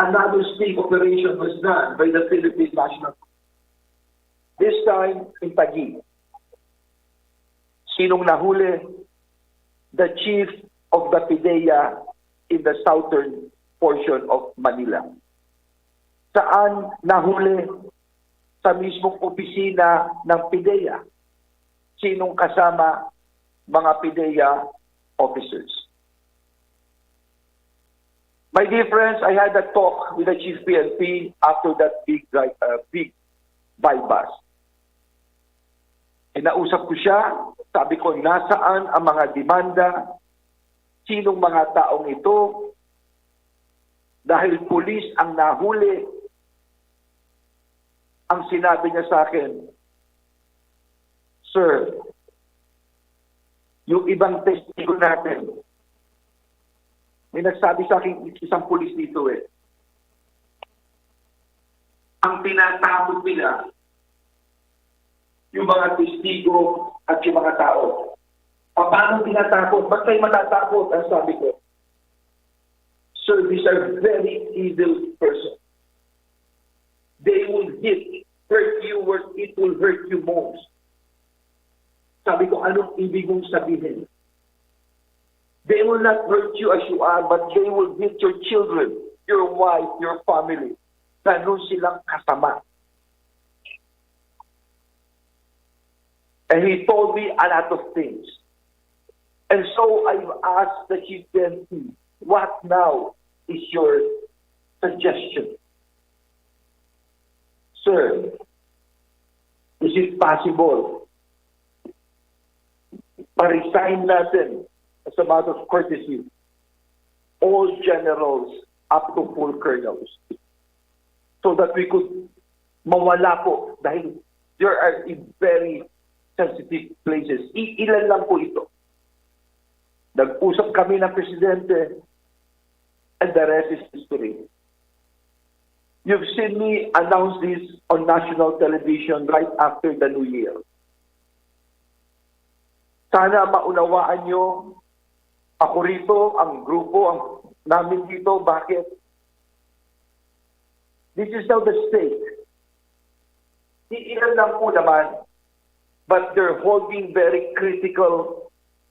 another sting operation was done by the Philippine National Police. This time, in Taguig. Sinong nahuli? The chief of the PDEA in the southern portion of Manila. Saan nahuli? Sa mismong opisina ng PDEA. Sinong kasama? Mga PDEA officers. My dear friends, I had a talk with the chief P N P after that big, uh, big buy-bust. Kinausap ko siya, sabi ko, "Nasaan ang mga demanda? Sinong mga taong ito?" Dahil pulis ang nahuli, ang sinabi niya sa akin, "Sir, yung ibang testigo natin," may nagsabi sa akin, isang pulis dito eh, "ang tinatakot nila, yung mga testigo at yung mga tao." "Paano tinatakot? Ba't kayo matatakot?" ang sabi ko. "Sir, these are very evil persons. They will hit, hurt you where it will hurt you most." Sabi ko, "Anong ibig mong sabihin?" "They will not hurt you as you are, but they will hit your children, your wife, your family." Ganun silang kasama. And he told me a lot of things. And so I asked the chief P N P, "What now is your suggestion?" "Sir, is it possible pa-resign natin as a matter of courtesy all generals up to full colonels, so that we could mawala po, dahil there are in very sensitive places. I- ilan lang po ito. Nag-usap kami ng presidente, and the rest is history. You've seen me announce this on national television right after the New Year. Sana maunawaan nyo, ako rito, ang grupo ang, namin dito. Bakit? This is now the stake. Iilan lang po naman, but they're holding very critical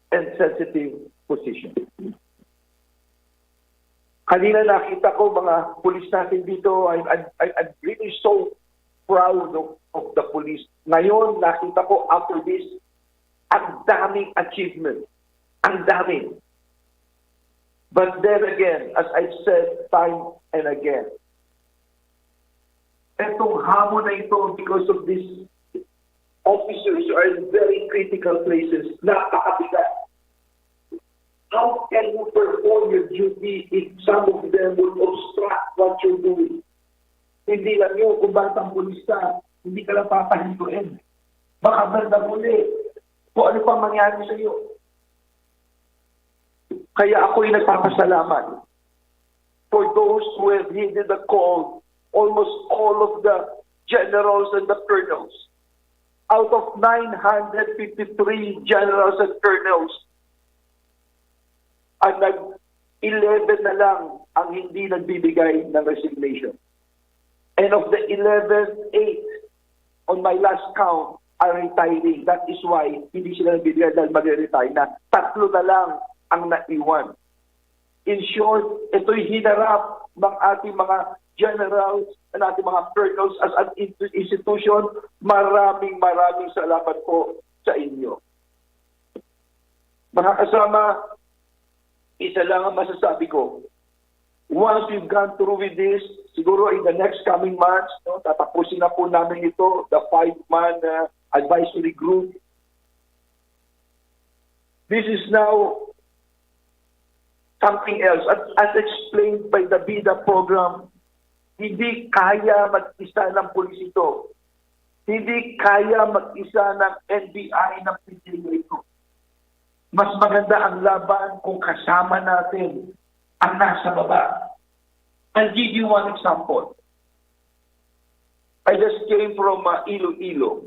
and sensitive position. Kanina nakita ko mga pulis natin dito, I'm, I'm, I'm I'm really so proud of, of the police. Ngayon, nakita ko after this, ang daming achievement. Ang dami. But then again, as I've said time and again, itong hamon na ito, because of these officers are in very critical places, napakabigat. How can you perform your duty if some of them will obstruct what you're doing? Hindi lang yun, kung bata ang pulis ka, hindi ka lang papahintuin. Baka bandang uli, kung ano pang mangyari sa'yo. Kaya ako'y nagpapasalamat for those who have heeded the call, almost all of the generals and the colonels. Out of nine hundred fifty-three generals and colonels, ang nag-eleven na lang ang hindi nagbibigay ng resignation. And of the eleven, eight on my last count are retiring. That is why hindi sila nagbibigay, dahil magre-retire na. Tatlo na lang ang naiwan. In short, ito'y hinarap ng ating mga generals, ng ating mga colonels as an insti-, institution. Maraming, maraming salamat po sa inyo. Mga kasama, isa lang ang masasabi ko. Once we've gone through with this, siguro in the next coming months, no, tatapusin na po namin ito, the five-man, uh, advisory group. This is now something else. As, as explained by the BIDA program, hindi kaya mag-isa ng pulis ito. Hindi kaya mag-isa ng N B I, ng P D E A ito. Mas maganda ang laban kung kasama natin ang nasa baba. I'll give you one example. I just came from, uh, Iloilo.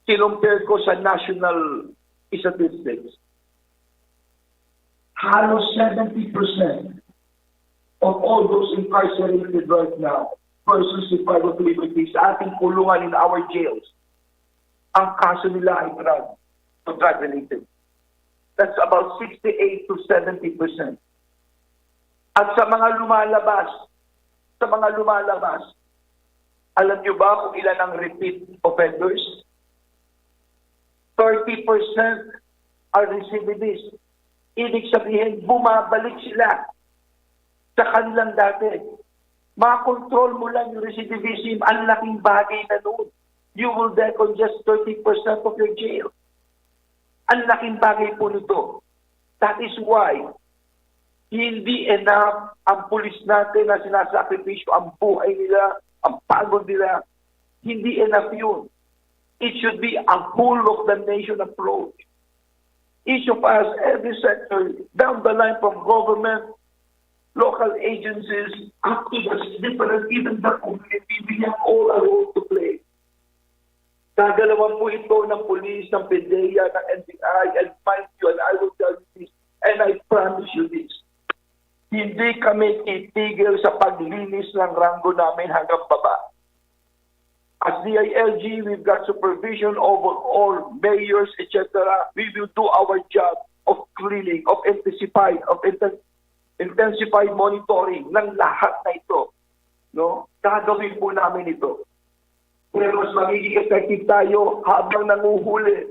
Kinumpare ko sa national statistics. Halos seventy percent of all those incarcerated right now, persons deprived of liberty, sa ating kulungan, in our jails, ang kaso nila ay drug o drug-related. That's about sixty-eight to seventy percent. At sa mga lumalabas, sa mga lumalabas, alam nyo ba kung ilan ang repeat offenders? Thirty percent are recidivists. Ibig sabihin, bumabalik sila sa kanilang dati. Makontrol mo lang yung recidivism, ang laking bagay na nun. You will decongest thirty percent of your jail. Ang laking bagay po nito. That is why hindi enough ang pulis natin na sinasakripisyo ang buhay nila, ang pagod nila. Hindi enough yun. It should be a whole of the nation approach. Each of us, every sector, down the line from government, local agencies, up to the different, even the community, we have all a role to play. Gagalawan po ito ng pulis, ng PDEA, ng N B I, and mind you, and I will tell you this, and I promise you this, hindi kami titigil sa paglinis ng ranggo namin hanggang baba. As D I L G, we've got supervision over all mayors, et cetera. We will do our job of cleaning, of intensified, of inten-, intensified monitoring ng lahat na ito. No? Gagawin po namin ito. Pero mas magiging effective tayo habang nanguhuli.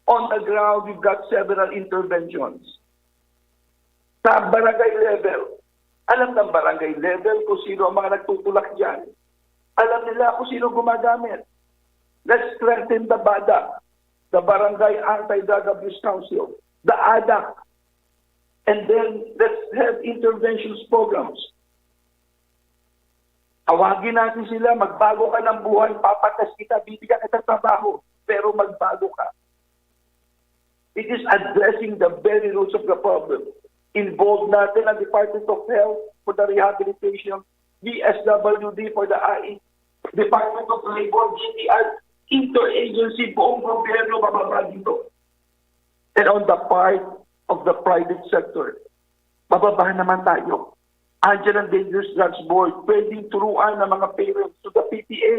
On the ground, we've got several interventions. Sa barangay level, alam ng barangay level kung sino ang mga nagtutulak dyan. Alam nila kung sino gumagamit. Let's strengthen the BADA. the Barangay Anti-Drug Abuse Council, the ADAC, and then let's have interventions programs. Tawagin natin sila, magbago ka ng buhay, papatas kita, bibigyan kita trabaho, pero magbago ka. It is addressing the very roots of the problem. Involve natin ang Department of Health for the rehabilitation, D S W D for the I E, Department of Labor, D T I, interagency, buong gobyerno mababa dito. And on the part of the private sector, mababa naman tayo. Andiyan ang Dangerous Drugs Board, pwedeng turuan ng mga parents to the P T A.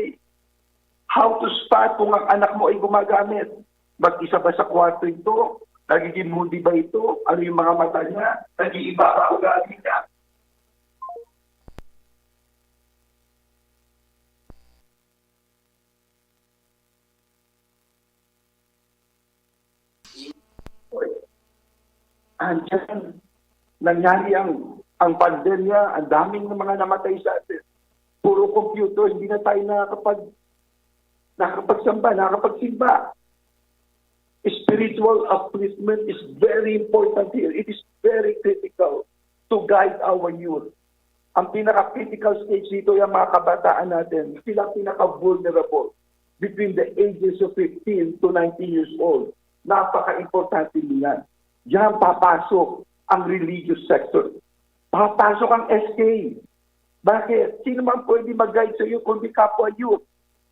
How to start kung ang anak mo ay gumagamit? Mag-isa ba sa kwarto ito? Nagiging moody ba ito? Ano yung mga mata niya? Nag-iiba ba ugali niya? Andiyan, nangyari ang, ang pandemya, ang daming mga namatay sa atin. Puro computer, hindi na tayo nakakapag, nakakapagsamba, nakakapagsimba. Spiritual upliftment is very important here. It is very critical to guide our youth. Ang pinaka-critical stage dito ay ang mga kabataan natin. Sila ang pinaka-vulnerable between the ages of fifteen to nineteen years old. Napaka-importante niyan. Diyan papasok ang religious sector. Papasok ang S K. Bakit? Sino man pwede mag-guide sa'yo kundi kapwa youth?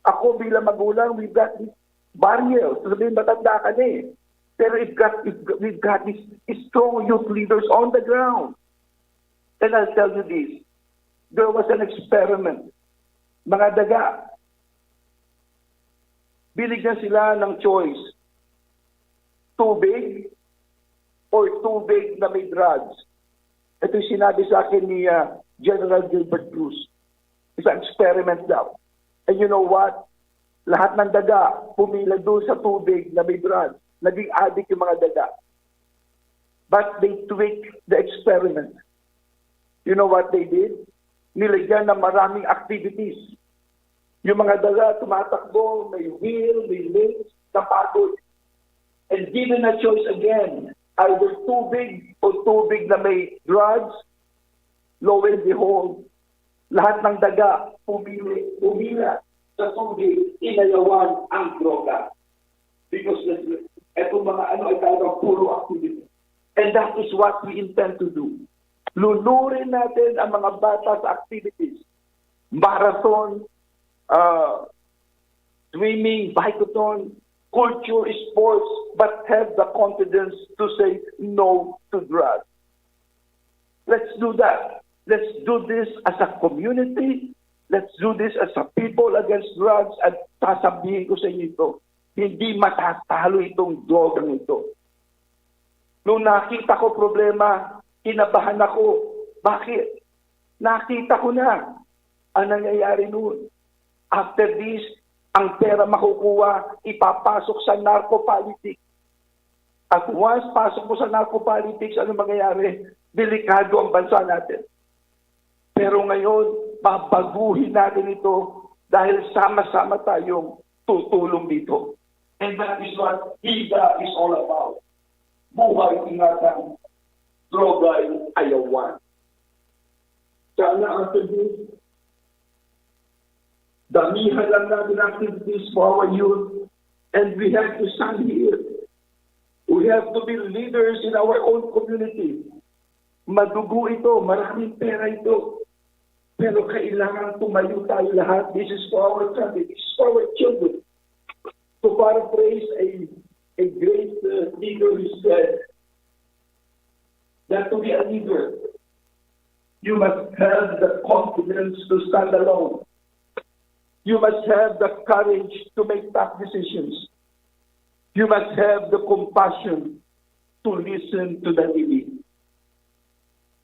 Ako bilang magulang, we've got this barrier. Sasabihin, "Matanda ka na eh." Pero we've got, we've got, we've got these strong youth leaders on the ground. And I'll tell you this, there was an experiment. Mga daga, binigyan sila ng choice. Tubig or tubig na may drugs. Ito yung sinabi sa akin ni ah, General Gilbert Cruz. Isang experiment daw. And you know what? Lahat ng daga pumila doon sa tubig na may drugs. Naging addict yung mga daga. But they tweaked the experiment. You know what they did? Nilagyan ng maraming activities. Yung mga daga tumatakbo, may wheel, may links, napagod. And given a choice again, either tubig o tubig na may drugs, lo and behold, lahat ng daga pumili, pumila sa tubig, inayawan ang droga. Because itong mga ano ay talagang puro activity. And that is what we intend to do. Lunurin natin ang mga bata sa activities. Marathon, uh, swimming, bike-a-thon, culture, sports, but have the confidence to say no to drugs. Let's do that. Let's do this as a community. Let's do this as a people against drugs. At sasabihin ko sa inyo ito, hindi matatalo itong drogang ito. Nung nakita ko problema, kinabahan ako. Bakit? Nakita ko na ang nangyayari noon. After this, ang pera makukuha, ipapasok sa narco-politics. At once pasok mo sa narco-politics, ano mangyayari? Delikado ang bansa natin. Pero ngayon, babaguhin natin ito dahil sama-sama tayong tutulong dito. And that is what Higa is all about. Buhay ingatan, droga'y ayawan. Sana after this, damihan lang natin activities for our youth, and we have to stand here. We have to be leaders in our own community. Madugo ito, maraming pera ito. Pero kailangan tumayo tayo lahat. This is for our family. This is for our children. To paraphrase a, a great uh, leader who said that to be a leader, you must have the confidence to stand alone. You must have the courage to make tough decisions. You must have the compassion to listen to the needy.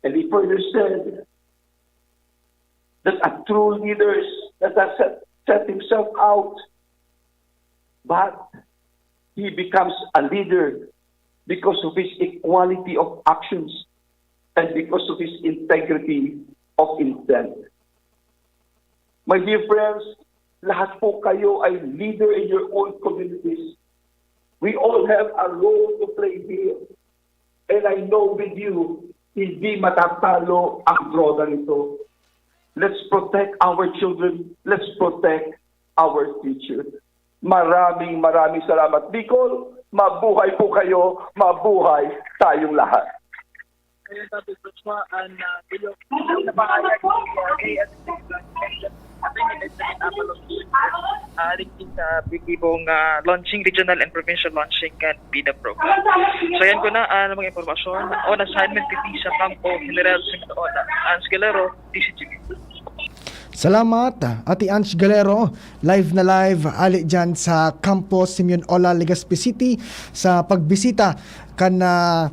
And he further said that a true leader does not set, set himself out, but he becomes a leader because of his equality of actions and because of his integrity of intent. My dear friends, lahat po kayo ay leader in your own communities. We all have a role to play here. And I know with you, hindi matatalo ang droga nito. Let's protect our children. Let's protect our future. Maraming, maraming salamat, Bicol. Mabuhay po kayo. Mabuhay tayong lahat. Kaya sabi ko siya, ang uh, bilog na pahayag ni uh, A S P President Abalos, uh, sa bigibong uh, launching, regional and provincial launching kan PIDA program. So yan ko na uh, mga impormasyon. On assignment, P P sa Campo, General Simeon Ola, Hans Galero, D C G B. Salamat, Ate Ange Galero. Live na live, ali dyan sa Campo Simeon Ola, Legazpi City, sa pagbisita kan uh,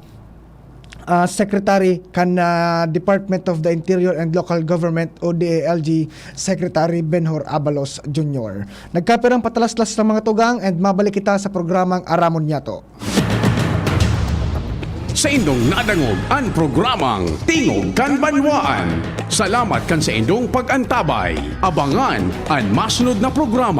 uh, Secretary kan uh, Department of the Interior and Local Government o D I L G Secretary Benhur Abalos Junior. Nagkapirang patalaslas ng mga tugang and mabalik kita sa programang Aramon Niyato. Saindong nadangog an programang Tingog kan Banwaan. Salamat kan saindong pag-antabay. Abangan an masunod na programa.